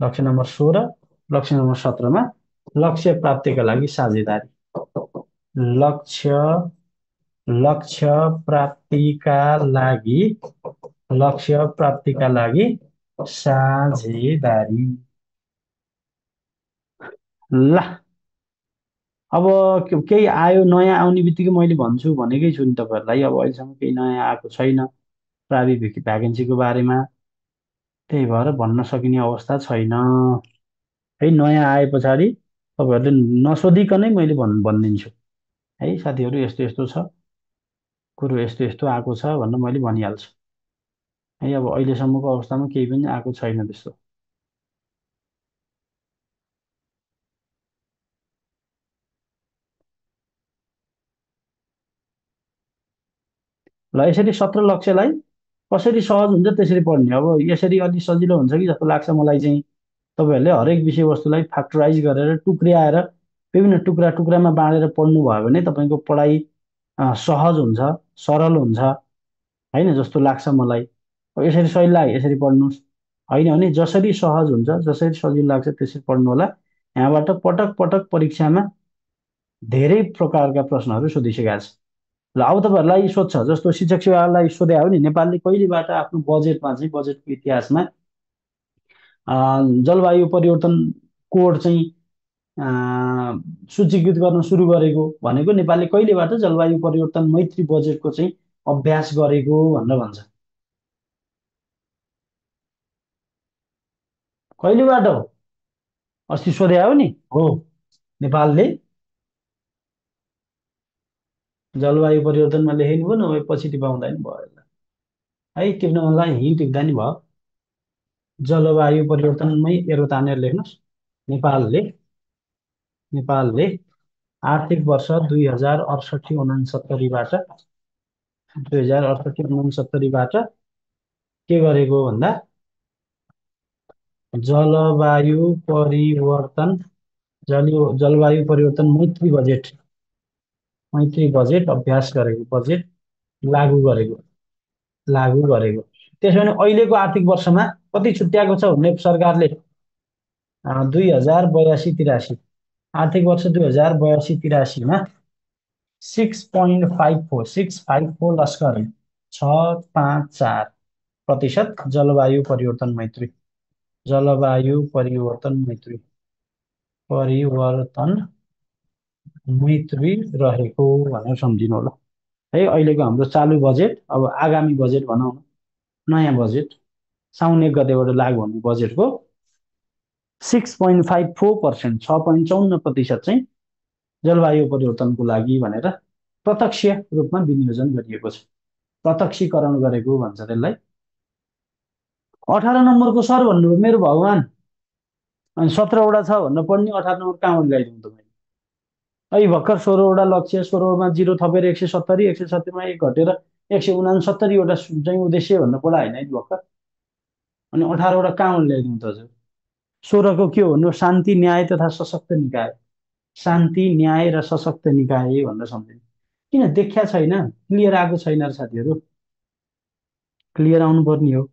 लक्ष्य नम्बर 16। लक्ष्य नम्बर 17मा लक्ष्य प्राप्तिका लागि साझेदारी। लक्ष्य लक्ष्य प्राप्तिका लागि लक्ष्य प्राप्तिका लागि साझेदारी। ल अब केही आयो नयाँ आउने बित्तिकै मैले भन्छु भनेकै छु नि तपाईँहरूलाई। अब अहिलेसम्म केही नयाँ आएको छैन प्राविधिक भ्याकेन्सीको बारेमा, त्यही भएर भन्न सकिने अवस्था छैन है। नयाँ आए पछाडि तपाईँहरूले नसोधिकनै मैले भनिदिन्छु है, साथीहरू यस्तो यस्तो छ, कुरो यस्तो यस्तो आएको छ भनेर मैले भनिहाल्छु है। अब अहिलेसम्मको अवस्थामा केही पनि आएको छैन त्यस्तो। ल यसरी 17 लक्ष्यलाई कसरी सहज हुन्छ त्यसरी पढ्ने। अब यसरी अलि सजिलो हुन्छ कि जस्तो लाग्छ मलाई चाहिँ। तपाईँहरूले हरेक विषयवस्तुलाई फ्याक्टराइज गरेर टुक्र्याएर विभिन्न टुक्रा टुक्रामा बाँडेर पढ्नुभयो भने तपाईँको पढाइ सहज हुन्छ, सरल हुन्छ होइन, जस्तो लाग्छ मलाई। अब यसरी सही लाग्यो यसरी पढ्नुहोस्, होइन भने जसरी सहज हुन्छ, जसरी सजिलो लाग्छ त्यसरी पढ्नु होला। यहाँबाट पटक पटक परीक्षामा धेरै प्रकारका प्रश्नहरू सोधिसकेका छ। ल अब तपाईँहरूलाई सोध्छ, जस्तो शिक्षक सेवालाई सोधे हो नि, नेपालले कहिलेबाट आफ्नो बजेटमा चाहिँ बजेटको इतिहासमा जलवायु परिवर्तन कोड चाहिँ सूचीकृत गर्न सुरु गरेको भनेको नेपालले कहिलेबाट जलवायु परिवर्तन मैत्री बजेटको चाहिँ अभ्यास गरेको भनेर भन्छ। कहिलेबाट हो? अस्ति सोधे हो नि हो। नेपालले जलवायु परिवर्तनमा लेखेको भयो नभए पछि टिपाउँदा नि भयो है। टिप्न मनलाई हिँ टिप्दा नि भयो। जलवायु परिवर्तनमै एरो तानेर लेख्नुहोस्। नेपालले नेपालले आर्थिक वर्ष 2068-69बाट के गरेको भन्दा जलवायु परिवर्तन जलवायु परिवर्तन मैत्री बजेट अभ्यास गरेको, बजेट लागू गरेको। त्यसो भने अहिलेको आर्थिक वर्षमा कति छुट्याएको छ भन्ने सरकारले 2082-83 आर्थिक वर्ष 2082-83मा 6.54 लस्कर 654% जलवायु परिवर्तन मैत्री जलवायु परिवर्तन मैत्री रहेको भनेर सम्झिनु होला है। अहिलेको हाम्रो चालु बजेट अब आगामी बजेट भनौँ न, नयाँ बजेट साउन 1 गतेबाट लागू हुने बजेटको 6.54%, 6.54% चाहिँ जलवायु परिवर्तनको लागि भनेर प्रत्यक्ष रूपमा विनियोजन गरिएको छ। प्रत्यक्षीकरण गरेको भन्छ त्यसलाई। 18 नम्बरको सर भन्नुभयो मेरो भगवान्। अनि 17वटा छ भनेर पढ्ने, 18 नम्बर कहाँबाट ल्याइदिउँ त मैले? अहिले भर्खर 16वटा लक्ष्य, 16मा 0 थपेर 170, 170मा 1 घटेर 169वटा चाहिँ उद्देश्य भनेर पढायो होइन अहिले भर्खर। अनि 18वटा कहाँबाट ल्याइदिउँ त हजुर? 16को के हो भन्नु? शान्ति, न्याय तथा सशक्त निकाय। शान्ति, न्याय र सशक्त निकाय भनेर सम्झिनु। किन देखिया छैन? क्लियर आएको छैन र साथीहरू, क्लियर आउनु पर्ने हो।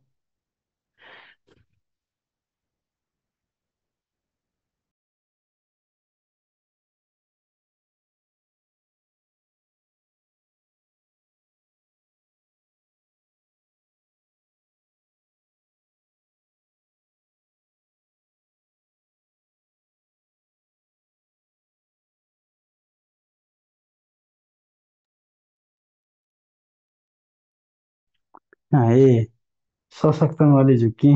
ए सशक्तमा अलि झुक्की,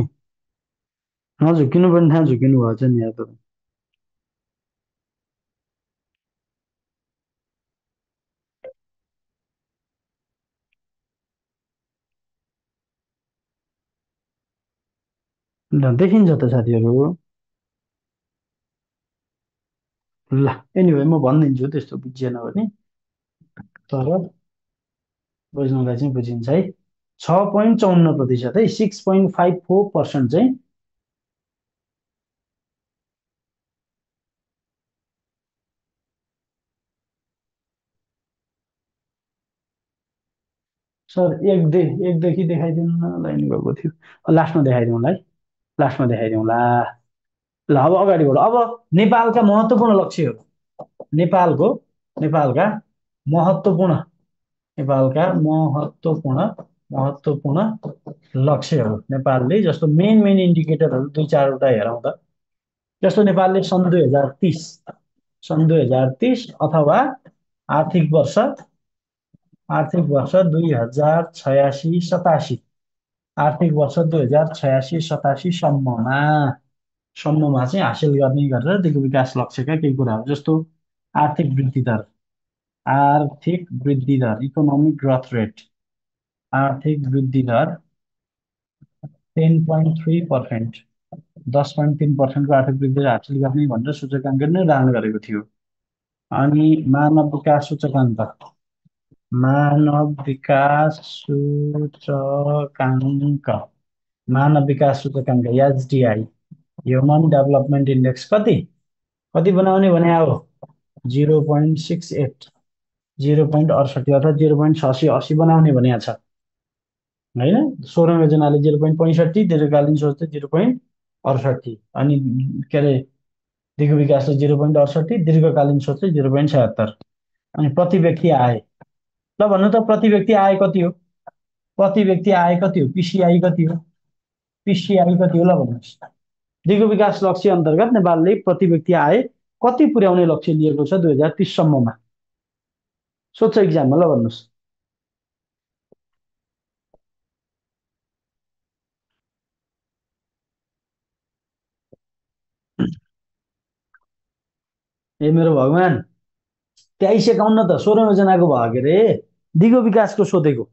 नझुक्किनु पनि ठाउँ झुक्किनु भएछ नि यार तपाईँ। ल देखिन्छ त साथीहरू। ल एनिवे म भनिदिन्छु त्यस्तो बुझिएन भने, तर बुझ्नुलाई चाहिँ बुझिन्छ है। 6.54% है, 6.54% चाहिँ सर एकदेखि देखाइदिनु न, लाइन गएको थियो लास्टमा देखाइदिउँला है, लास्टमा देखाइदिउँला। ल अब अगाडि बढो। अब नेपालका महत्त्वपूर्ण लक्ष्यहरू, नेपालको नेपालका महत्त्वपूर्ण नेपालका महत्त्वपूर्ण लक्ष्यहरू नेपालले जस्तो मेन मेन इन्डिकेटरहरू दुई चारवटा हेरौँ त। जस्तो नेपालले सन् 2030 अथवा आर्थिक वर्ष 2086-87, आर्थिक वर्ष 2086-87सम्ममा चाहिँ हासिल गर्ने गरेर दिगो विकास लक्ष्यका केही कुराहरू जस्तो आर्थिक वृद्धि दर, इकोनोमिक ग्रोथ रेट, आर्थिक वृद्धि दर 10.3%, 10.3%को आर्थिक वृद्धि हासिल गर्ने भनेर सूचकाङ्क निर्धारण गरेको थियो। अनि मानव विकास सूचकाङ्क एचडिआई, ह्युमन डेभलपमेन्ट इन्डेक्स कति कति बनाउने भने अब 0.68, 0.68 अर्थात् 0.86 बनाउने भनेको छ होइन। 16 योजनाले 0.65, दीर्घकालीन सोच चाहिँ 0.68, अनि के अरे दिगो विकासले 0.68, दीर्घकालीन सोच चाहिँ 0.76। अनि प्रति व्यक्ति आय, ल भन्नु त प्रति व्यक्ति आय कति हो? प्रति व्यक्ति आय कति हो? पिसिआई कति हो? पिसिआई कति हो ल भन्नुहोस्। दिगो विकास लक्ष्य अन्तर्गत नेपालले प्रति व्यक्ति आय कति पुर्याउने लक्ष्य लिएको छ 2030सम्ममा? सोध्छ इक्जाममा, ल भन्नुहोस्। ए मेरो भगवान्, 2351 त 16 योजनाको भयो के अरे, दिगो विकासको सोधेको।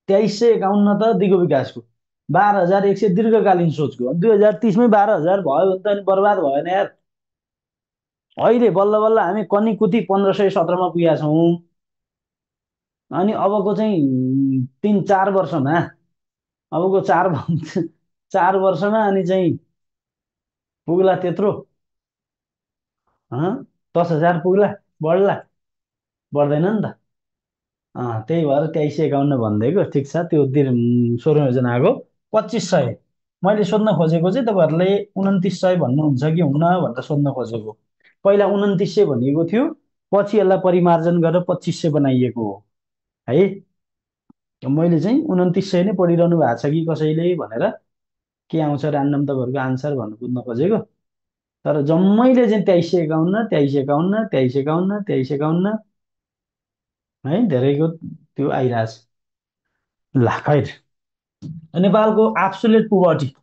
2351 त दिगो विकासको, 12,100 दीर्घकालीन सोचको। 2030मै 12,000 भयो भने त अनि बर्बाद भएन यार। अहिले बल्ल बल्ल हामी कनी कुती 1517मा पुगेका छौँ। अनि अबको चाहिँ 3-4 वर्षमा, अबको 4 वर्षमा अनि चाहिँ पुग्ला त्यत्रो, 10,000 पुग्ला, बढ्ला? बढ्दैन नि त। त्यही भएर 2351 भनिदिएको ठिक छ। त्यो स्वर्ण योजनाको 2500। मैले सोध्न खोजेको चाहिँ तपाईँहरूले 2900 भन्नुहुन्छ कि हुन्न भनेर सोध्न खोजेको। पहिला 2900 भनिएको थियो, पछि यसलाई परिमार्जन गरेर 2500 बनाइएको हो है। मैले चाहिँ 2900 नै पढिरहनु भएको छ कि कसैले भनेर के आउँछ ऱ्यान्डम तपाईँहरूको आन्सर भन्नु बुझ्न खोजेको। तर जम्मैले चाहिँ 2351, 2351, 2351, 2351 है धेरैको त्यो आइरहेछ। ल खैर, नेपालको एब्सोल्युट पोभर्टी,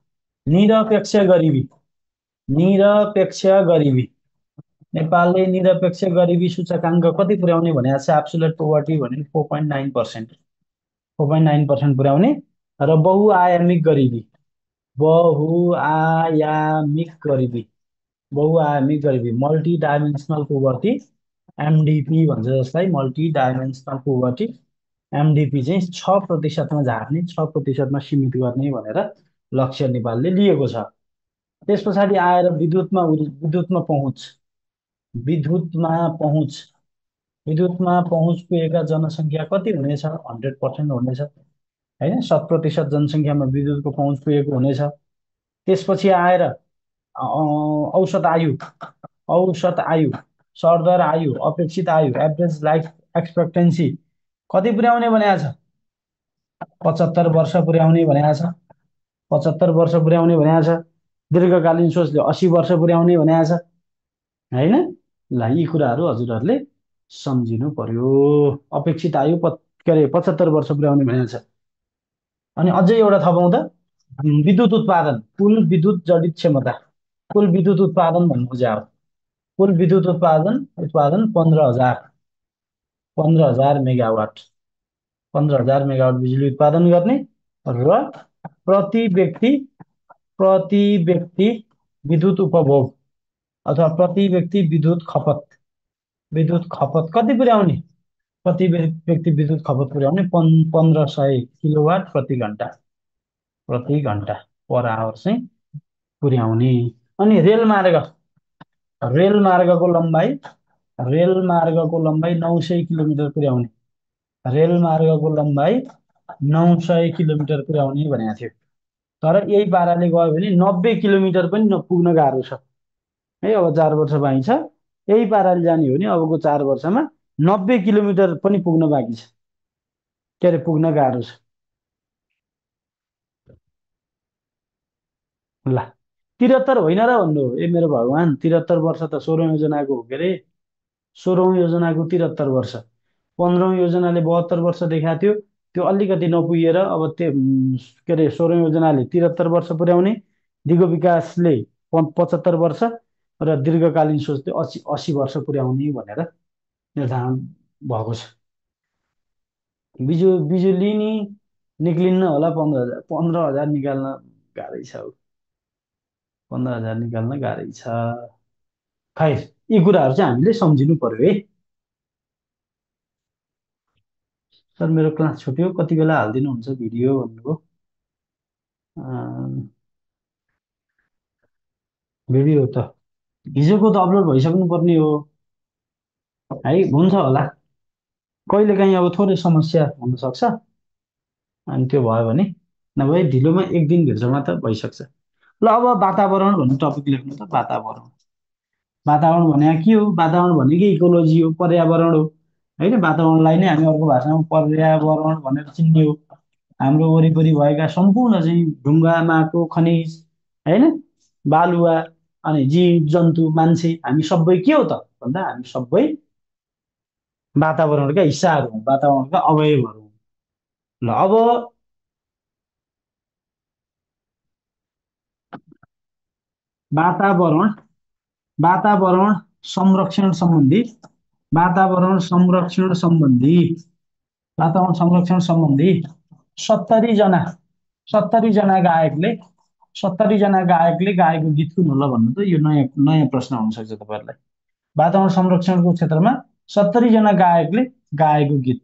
निरपेक्ष गरिबी, निरपेक्ष गरिबी, नेपालले निरपेक्ष गरिबी सूचकाङ्क कति पुर्याउने भनेको छ? एब्सोल्युट पोभर्टी भने 4.9%, 4.9% पुर्याउने। र बहुआयामिक गरिबी, बहुआयामिक गरिबी, बहुआयामिक गरिबी, मल्टी डाइमेन्सनल पोभर्टी, एमडिपी भन्छ जसलाई, मल्टी डाइमेन्सनल पोभर्टी, एमडिपी चाहिँ 6%मा झार्ने, 6%मा सीमित गर्ने भनेर लक्ष्य नेपालले लिएको छ। त्यस पछाडि आएर विद्युतमा पहुँच, विद्युतमा पहुँच, विद्युतमा पहुँच पुगेका जनसङ्ख्या कति हुनेछ? 100% हुनेछ होइन, 100% जनसङ्ख्यामा विद्युतको पहुँच पुगेको हुनेछ। त्यसपछि आएर औसत आयु, औसत आयु, सरदर आयु, अपेक्षित आयु, एभरेज लाइफ एक्सपेक्टेन्सी कति पुर्याउने भनेको छ? 75 वर्ष पुर्याउने भनेको छ, 75 वर्ष पुर्याउने भनेको छ। दीर्घकालीन सोचले 80 वर्ष पुर्याउने भनेको छ होइन। ल यी कुराहरू हजुरहरूले सम्झिनु पर्यो। अपेक्षित आयु के अरे 75 वर्ष पुर्याउने भनेको छ। अनि अझै एउटा थपौँ त, विद्युत उत्पादन, कुल विद्युत जडित क्षमता, कुल विद्युत उत्पादन भन्नु खोजे अब। कुल विद्युत उत्पादन, उत्पादन 15,000, 15,000 मेगावाट, 15,000 मेगावाट बिजुली उत्पादन गर्ने। र प्रति व्यक्ति, प्रति व्यक्ति विद्युत उपभोग अथवा प्रति व्यक्ति विद्युत खपत, विद्युत खपत कति पुर्याउने? प्रति व्यक्ति विद्युत खपत पुर्याउने 1500 किलोवाट प्रति घन्टा, प्रति घन्टा, पर आवर चाहिँ पुर्याउने। अनि रेलमार्ग, रेलमार्गको लम्बाइ, रेलमार्गको लम्बाइ 900 किलोमिटर पुर्याउने, रेलमार्गको लम्बाइ 900 किलोमिटर पुर्याउने भनेको थियो। तर यही पाराले गयो भने 90 किलोमिटर पनि नपुग्न गाह्रो छ है। अब 4 वर्ष बाँकी छ, यही पाराले जाने हो भने अबको 4 वर्षमा 90 किलोमिटर पनि पुग्न बाँकी छ, के अरे पुग्न गाह्रो छ। ल 73 होइन र भन्नु हो, ए मेरो भगवान्, 73 वर्ष त 16औँ योजनाको हो के अरे, 16औँ योजनाको 73 वर्ष। 15औँ योजनाले 72 वर्ष देखाएको थियो, त्यो अलिकति नपुगेर अब त्यो के अरे 16औँ योजनाले 73 वर्ष पुर्याउने, दिगो विकासले 75 वर्ष र दीर्घकालीन सोचले 80 वर्ष पुर्याउने भनेर निर्धारण भएको छ। बिजुली नि निक्लिन्न होला 15,000, 15,000 निकाल्न गाह्रै छ। 15,000 निकाल्न गाह्रै छ। खै, यी कुराहरू चाहिँ हामीले सम्झिनु पर्यो है। सर मेरो क्लास छुट्यो, कति बेला हालिदिनुहुन्छ भिडियो भन्नुभयो। भिडियो त हिजोको त अपलोड भइसक्नु पर्ने हो है, हुन्छ होला। कहिलेकाहीँ अब थोरै समस्या हुनसक्छ, अनि त्यो भयो भने, नभए ढिलोमा एक दिनभित्रमा त भइसक्छ। ल अब वातावरण भन्ने टपिक लेख्नु त, वातावरण। वातावरण भनेको के हो? वातावरण भनेकै इकोलोजी हो, पर्यावरण हो होइन। वातावरणलाई नै हामी अर्को भाषामा पर्यावरण भनेर चिन्ने हो। हाम्रो वरिपरि भएका सम्पूर्ण चाहिँ ढुङ्गा, माटो, खनिज होइन, बालुवा, अनि जीव जन्तु, मान्छे, हामी सबै के हो त भन्दा हामी सबै वातावरणका हिस्साहरू हौँ, वातावरणका अवयवहरू हौँ। ल अब वातावरण, वातावरण संरक्षण सम्बन्धी, वातावरण संरक्षण सम्बन्धी, वातावरण संरक्षण सम्बन्धी 70 जना, 70 जना गायकले, 70 जना गायकले गाएको गीत कुन होला भन्नु त? यो नयाँ नयाँ प्रश्न हुनसक्छ तपाईँहरूलाई। वातावरण संरक्षणको क्षेत्रमा 70 जना गायकले गाएको गीत,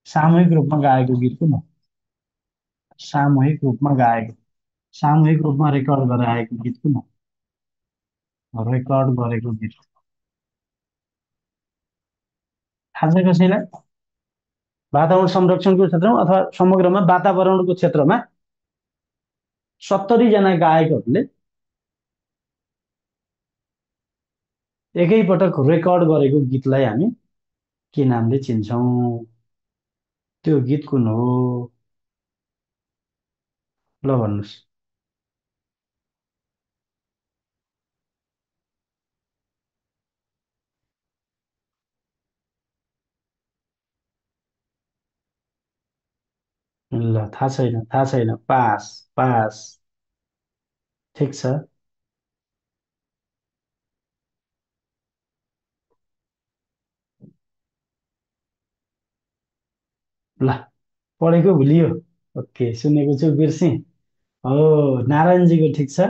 सामूहिक रूपमा गाएको गीत कुन हो? सामूहिक रूपमा गाएको, सामूहिक रूपमा रेकर्ड गरेर आएको गीत कुन हो? रेकर्ड गरेको गीत थाहा छ कसैलाई? वातावरण संरक्षणको क्षेत्रमा अथवा समग्रमा वातावरणको क्षेत्रमा 70 जना गायकहरूले एकैपटक रेकर्ड गरेको गीतलाई हामी के नामले चिन्छौँ? त्यो गीत कुन हो? ल भन्नुहोस्। ल थाहा छैन, थाहा छैन, पास। पास। ठिक छ। ल पढेको भुलियो। ओके, सुनेको छु बिर्सेँ। हो, नारायणजीको ठिक छ।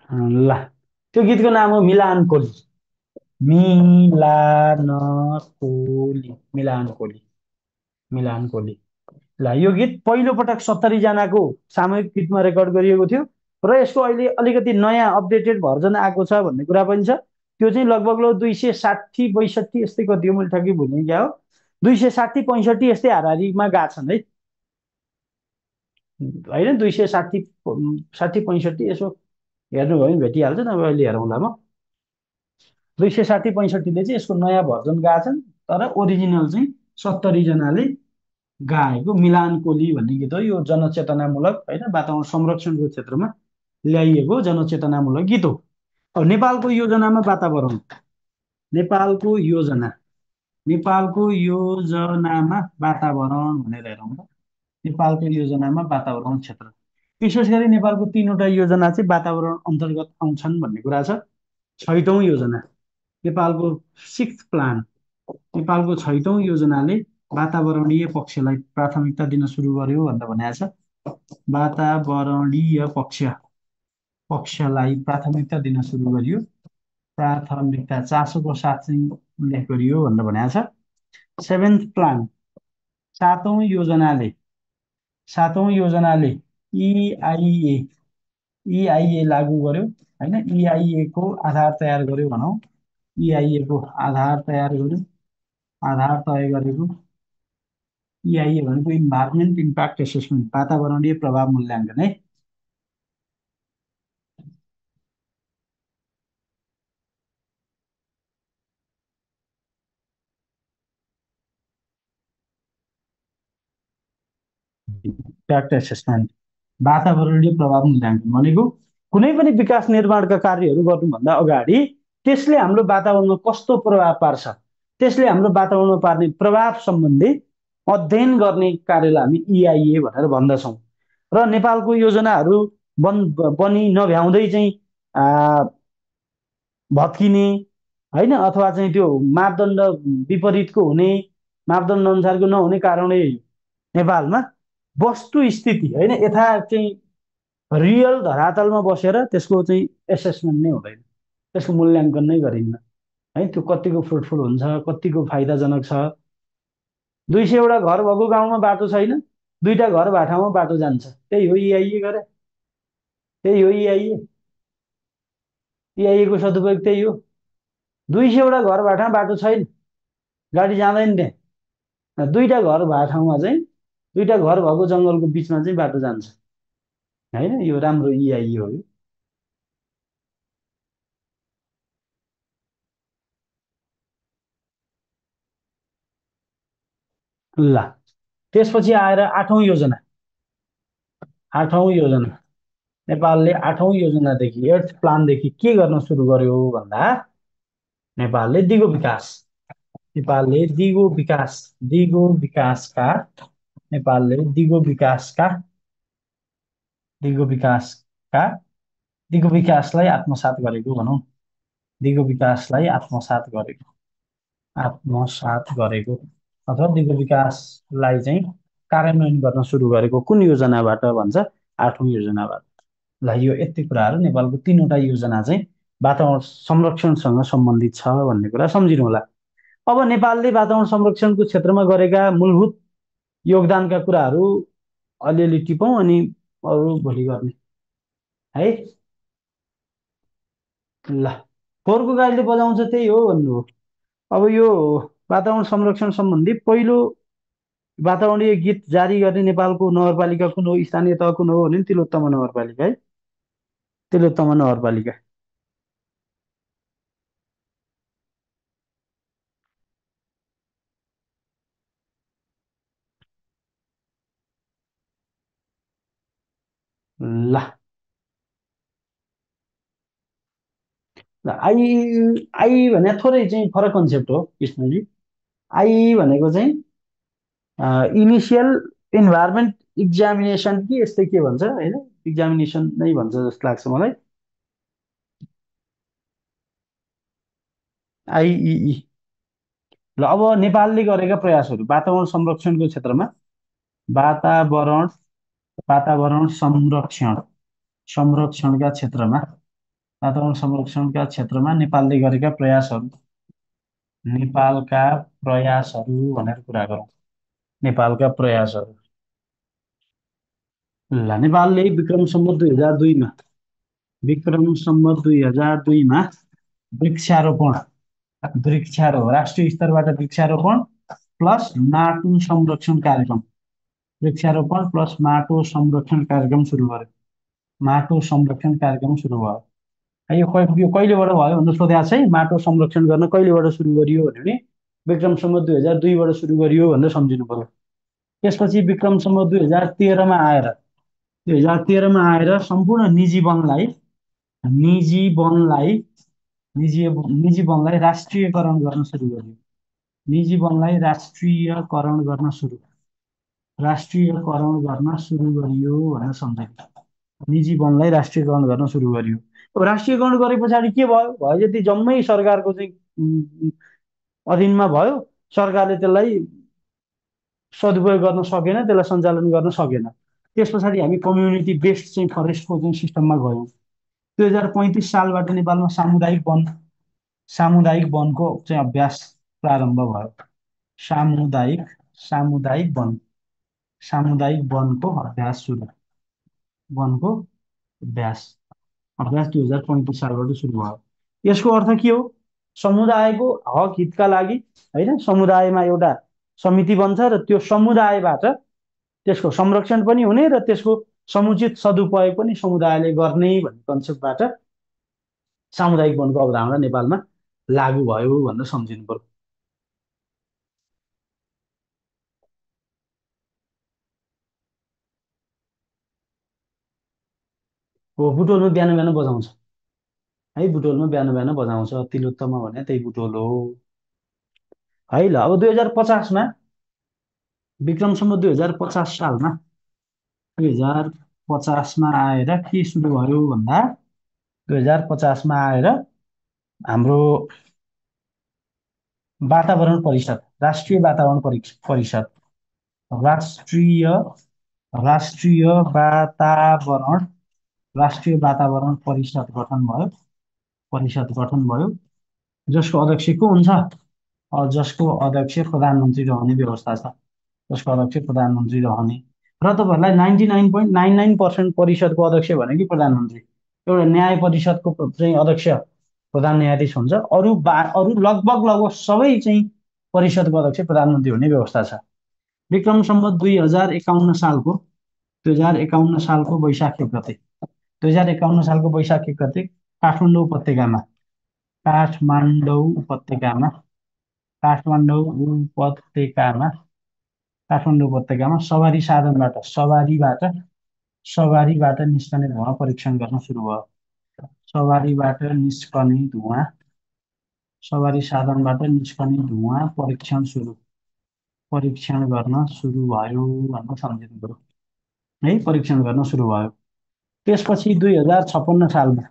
ल, त्यो गीतको नाम हो मिलान कोली। मिलान कोली, मिलान कोली, मिलान कोली। ल, यो गीत पहिलो पटक 70 जनाको सामूहिक गीतमा रेकर्ड गरिएको थियो र यसको अहिले अलिकति नयाँ अपडेटेड भर्जन आएको छ भन्ने कुरा पनि छ। त्यो चाहिँ लगभग 260 62 यस्तै कति हो, मैले ठ्याक्कै भुल्ने क्या हो। 260 65 यस्तै हाराहारीमा गएको छन् है। होइन, 260 60 65 यसो हेर्नुभयो भने भेटिहाल्छ, नभए अहिले हेरौँला म। 260 65ले चाहिँ यसको नयाँ भर्जन गएको छन्। तर ओरिजिनल चाहिँ 70 जनाले गाएको मिलान कोली भन्ने गीत हो। यो जनचेतनामूलक होइन, वातावरण संरक्षणको क्षेत्रमा ल्याइएको जनचेतनामूलक गीत हो। अब नेपालको योजनामा वातावरण, नेपालको योजना, नेपालको योजनामा वातावरण भनेर हेरौँ त। नेपालको योजनामा वातावरण क्षेत्र, विशेष गरी नेपालको तीनवटा योजना चाहिँ वातावरण अन्तर्गत आउँछन् भन्ने कुरा छ। छैटौँ योजना, नेपालको सिक्स प्लान, नेपालको छैटौँ योजनाले वातावरणीय पक्षलाई प्राथमिकता दिन सुरु गर्यो भनेर भनेको छ। वातावरणीय पक्षलाई प्राथमिकता दिन सुरु गरियो, प्राथमिकता चासोको साथ चाहिँ उल्लेख गरियो भनेर भनेको छ। सेभेन्थ प्लान, सातौँ योजनाले, सातौँ योजनाले इआइए, इआइए लागू गर्यो होइन, इआइए को आधार तयार गर्यो भनौँ। इआइए को आधार तयार गर्यो, आधार तय गरेको। इआइए भनेको इन्भाइरोमेन्ट इम्प्याक्ट एसेसमेन्ट, वातावरणीय प्रभाव मूल्याङ्कन है। इम्प्याक्ट एसेसमेन्ट, वातावरणीय प्रभाव मूल्याङ्कन भनेको कुनै पनि विकास निर्माणका कार्यहरू गर्नुभन्दा अगाडि त्यसले हाम्रो वातावरणमा कस्तो प्रभाव पार्छ, त्यसले हाम्रो वातावरणमा पार्ने प्रभाव सम्बन्धी अध्ययन गर्ने कार्यलाई हामी इआइए भनेर भन्दछौँ। र नेपालको योजनाहरू बनी नभ्याउँदै चाहिँ भत्किने होइन, अथवा चाहिँ त्यो मापदण्ड विपरीतको हुने, मापदण्ड अनुसारको नहुने कारणले नेपालमा वस्तुस्थिति होइन, यथा चाहिँ रियल धरातलमा बसेर त्यसको चाहिँ एसेसमेन्ट नै हुँदैन, त्यसको मूल्याङ्कन नै गरिन्न है। त्यो कतिको फ्रुटफुल हुन्छ, कतिको फाइदाजनक छ। 200वटा घर भएको गाउँमा बाटो छैन, दुईटा घर भएको ठाउँमा बाटो जान्छ, त्यही हो इआइए गरे, त्यही हो इआइए। इआइएको सदुपयोग त्यही हो। 200वटा घर भएको ठाउँमा बाटो छैन, गाडी जाँदैन त्यहाँ। दुईटा घर भएको ठाउँमा चाहिँ, दुईटा घर भएको जङ्गलको बिचमा चाहिँ बाटो जान्छ होइन। यो राम्रो इआइए हो यो। ल, त्यसपछि आएर आठौँ योजना, आठौँ योजना, नेपालले आठौँ योजनादेखि, एट्थ प्लानदेखि के गर्न सुरु गर्यो भन्दा नेपालले दिगो विकास, नेपालले दिगो विकास, दिगो विकासका, नेपालले दिगो विकासका, दिगो विकासका, दिगो विकासलाई आत्मसात गरेको भनौँ, दिगो विकासलाई आत्मसात गरेको, आत्मसात गरेको अथवा दिगो विकासलाई चाहिँ कार्यान्वयन गर्न सुरु गरेको कुन योजनाबाट भन्छ? आठौँ योजनाबाट। ल, यो यति कुराहरू नेपालको तीनवटा योजना चाहिँ वातावरण संरक्षणसँग सम्बन्धित छ भन्ने कुरा सम्झिनु होला। अब नेपालले वातावरण संरक्षणको क्षेत्रमा गरेका मूलभूत योगदानका कुराहरू अलिअलि टिपौँ अनि अरू भोलि गर्ने है। ल, फोहोरको गाडीले बजाउँछ त्यही हो भन्नु हो। अब यो वातावरण संरक्षण सम्बन्धी पहिलो वातावरणीय गीत जारी गर्ने नेपालको नगरपालिका कुन हो, स्थानीय तह कुन हो भने तिलोत्तमा नगरपालिका है। तिलोत्तमा नगरपालिका। ल ल, आई आई भने थोरै चाहिँ फरक कन्सेप्ट हो कृष्णजी। आई भनेको चाहिँ इनिसियल इन्भाइरोमेन्ट इक्जामिनेसन कि यस्तै के भन्छ होइन, इक्जामिनेसन नै भन्छ जस्तो लाग्छ मलाई। आइई। ल अब नेपालले गरेका प्रयासहरू वातावरण संरक्षणको क्षेत्रमा, वातावरण वातावरण संरक्षण संरक्षणका क्षेत्रमा, वातावरण संरक्षणका क्षेत्रमा नेपालले गरेका प्रयासहरू, नेपालका प्रयासहरू भनेर कुरा गरौँ। नेपालका प्रयासहरू। ल नेपालले विक्रम सम्वत 2002मा, विक्रम सम्वत 2002मा वृक्षारोपण, राष्ट्रिय स्तरबाट वृक्षारोपण प्लस माटो संरक्षण कार्यक्रम, वृक्षारोपण प्लस माटो संरक्षण कार्यक्रम सुरु गर्यो। माटो संरक्षण कार्यक्रम सुरु भयो है। यो कहिलेबाट भयो भनेर सोधेको छ है। माटो संरक्षण गर्न कहिलेबाट सुरु गरियो भने विक्रम सम्वत 2002बाट सुरु गरियो भनेर सम्झिनु पर्यो। त्यसपछि विक्रम सम्वत 2013मा आएर, 2013मा आएर सम्पूर्ण निजी वनलाई, निजी वनलाई निजी निजी वनलाई राष्ट्रियकरण गर्न सुरु गरियो। निजी वनलाई राष्ट्रियकरण गर्न सुरु गरियो भनेर सम्झिन्छ। निजी वनलाई राष्ट्रियकरण गर्न सुरु गरियो। अब राष्ट्रियकरण गरे पछाडि के भयो, भयो यदि जम्मै सरकारको चाहिँ अधीनमा भयो, सरकारले त्यसलाई सदुपयोग गर्न सकेन, त्यसलाई सञ्चालन गर्न सकेन। त्यस पछाडि हामी कम्युनिटी बेस्ड चाहिँ फरेस्टको चाहिँ सिस्टममा गयौँ। 2035 सालबाट नेपालमा सामुदायिक वनको चाहिँ अभ्यास प्रारम्भ भयो। सामुदायिक सामुदायिक वन सामुदायिक वनको अभ्यास अभ्यास 2035 सालबाट सुरु भयो। यसको अर्थ के हो, समुदायको हक हितका लागि होइन, समुदायमा एउटा समिति बन्छ र त्यो समुदायबाट त्यसको संरक्षण पनि हुने र त्यसको समुचित सदुपयोग पनि समुदायले गर्ने भन्ने कन्सेप्टबाट सामुदायिक वनको अवधारणा नेपालमा लागू भयो भनेर सम्झिनु पर्यो। हो बुटोलमा बिहान बिहान बजाउँछ है, बुटोलमा बिहान बिहान बजाउँछ, तिलोत्तमा भने त्यही बुटोल हो है। ल अब 2050मा, विक्रमसम्म 2050 सालमा, 2050मा आएर के सुरु भयो भन्दा 2050मा आएर हाम्रो वातावरण परिषद, राष्ट्रिय वातावरण परिषद, राष्ट्रिय राष्ट्रिय वातावरण राष्ट्रिय वातावरण परिषद गठन भयो। जसको अध्यक्ष को हुन्छ, जसको अध्यक्ष प्रधानमन्त्री रहने व्यवस्था छ, जसको अध्यक्ष प्रधानमन्त्री रहने। र तपाईँहरूलाई 99.99% परिषदको अध्यक्ष भनेको प्रधानमन्त्री, एउटा न्याय परिषदको चाहिँ अध्यक्ष प्रधान न्यायाधीश हुन्छ। अरू लगभग लगभग सबै चाहिँ परिषदको अध्यक्ष प्रधानमन्त्री हुने व्यवस्था छ। विक्रम सम्वत 2051 सालको वैशाख 1 गते, 2051 सालको वैशाख 1 गते काठमाडौँ उपत्यकामा, काठमाडौँ उपत्यकामा काठमाडौँ उपत्यकामा काठमाडौँ उपत्यकामा सवारीबाट निस्कने धुवा परीक्षण गर्न सुरु भयो। सवारीबाट निस्कने धुवा सवारी साधनबाट निस्कने धुवा परीक्षण गर्न सुरु भयो भनेर सम्झिनु पर्यो है। परीक्षण गर्न सुरु भयो। त्यसपछि 2056 सालमा,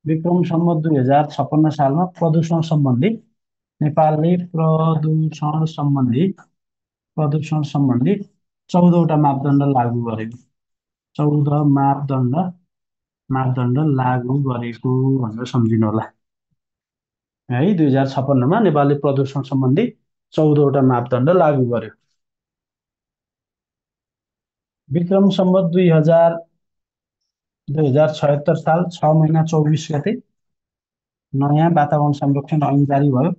विक्रम सम्वत 2056 सालमा प्रदूषण सम्बन्धी, नेपालले प्रदूषण सम्बन्धी 14वटा मापदण्ड लागू गरेको, 14 मापदण्ड लागू गरेको भनेर सम्झिनु होला है। 2056मा नेपालले प्रदूषण सम्बन्धी 14वटा मापदण्ड लागू गर्यो। विक्रम सम्वत 2076 साल 6 महिना 24 गते नयाँ वातावरण संरक्षण ऐन जारी भयो।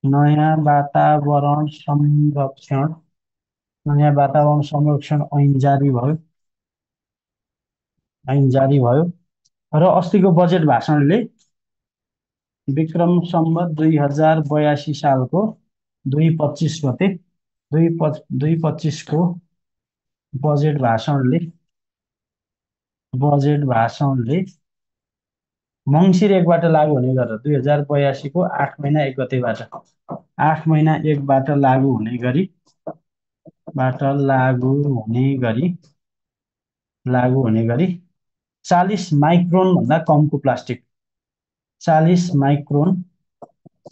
नयाँ वातावरण संरक्षण, नयाँ वातावरण संरक्षण ऐन जारी भयो, ऐन जारी भयो। र अस्तिको बजेट भाषणले विक्रम सम्वत 2082 सालको 2/25 गते, 2/25को बजेट भाषणले मङ्सिर 1बाट लागू हुने गरेर 2082को 8 महिना 1 गतेबाट, 8 महिना 1बाट लागू हुने गरी 40 माइक्रोन भन्दा कमको प्लास्टिक, 40 माइक्रोन,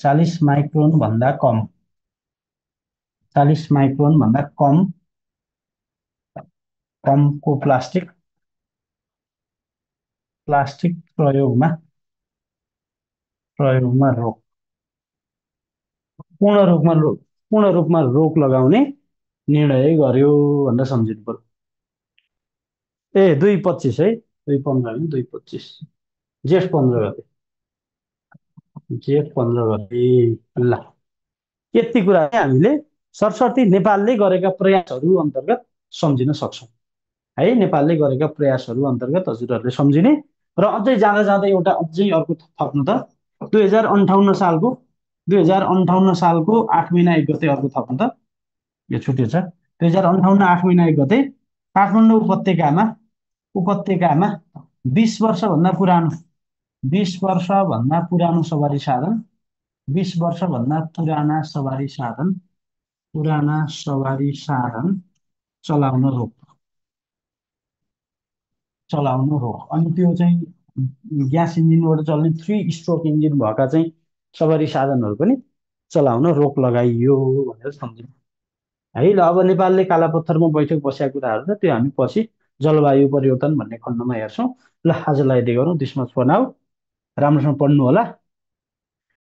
40 माइक्रोन भन्दा कम, 40 माइक्रोन भन्दा कमको प्लास्टिक, प्लास्टिक प्रयोगमा रोक, पूर्ण रूपमा रोक लगाउने निर्णय गर्यो भनेर सम्झिनु पर्यो। ए 2/25 है, 2/15 होइन, 2/25, जेठ 15 गते, जेठ 15 गते। ल, यति कुरा चाहिँ हामीले सरस्वती नेपालले गरेका प्रयासहरू अन्तर्गत सम्झिन सक्छौँ है। नेपालले गरेका प्रयासहरू अन्तर्गत हजुरहरूले सम्झिने। र अझै जाँदा जाँदा एउटा अझै अर्को थप्नु त, 2058 सालको 8 महिना 1 गते अर्को थप्नु त, यो छुट्यो छ। 2058 8 महिना 1 गते काठमाडौँ उपत्यकामा 20 वर्षभन्दा पुरानो, 20 वर्षभन्दा पुरानो सवारी साधन, 20 वर्षभन्दा पुराना सवारी साधन चलाउन रोक, अनि त्यो चाहिँ ग्यास इन्जिनबाट चल्ने 3 स्ट्रोक इन्जिन भएका चाहिँ सवारी साधनहरू पनि चलाउन रोक लगाइयो भनेर सम्झिनु है। ल, अब नेपालले कालापत्थरमा बैठक बसेका कुराहरू छ, त्यो हामी पछि जलवायु परिवर्तन भन्ने खण्डमा हेर्छौँ। ल, आजलाई यति गरौँ, दिस मच फर नाउ। राम्रोसँग पढ्नु होला।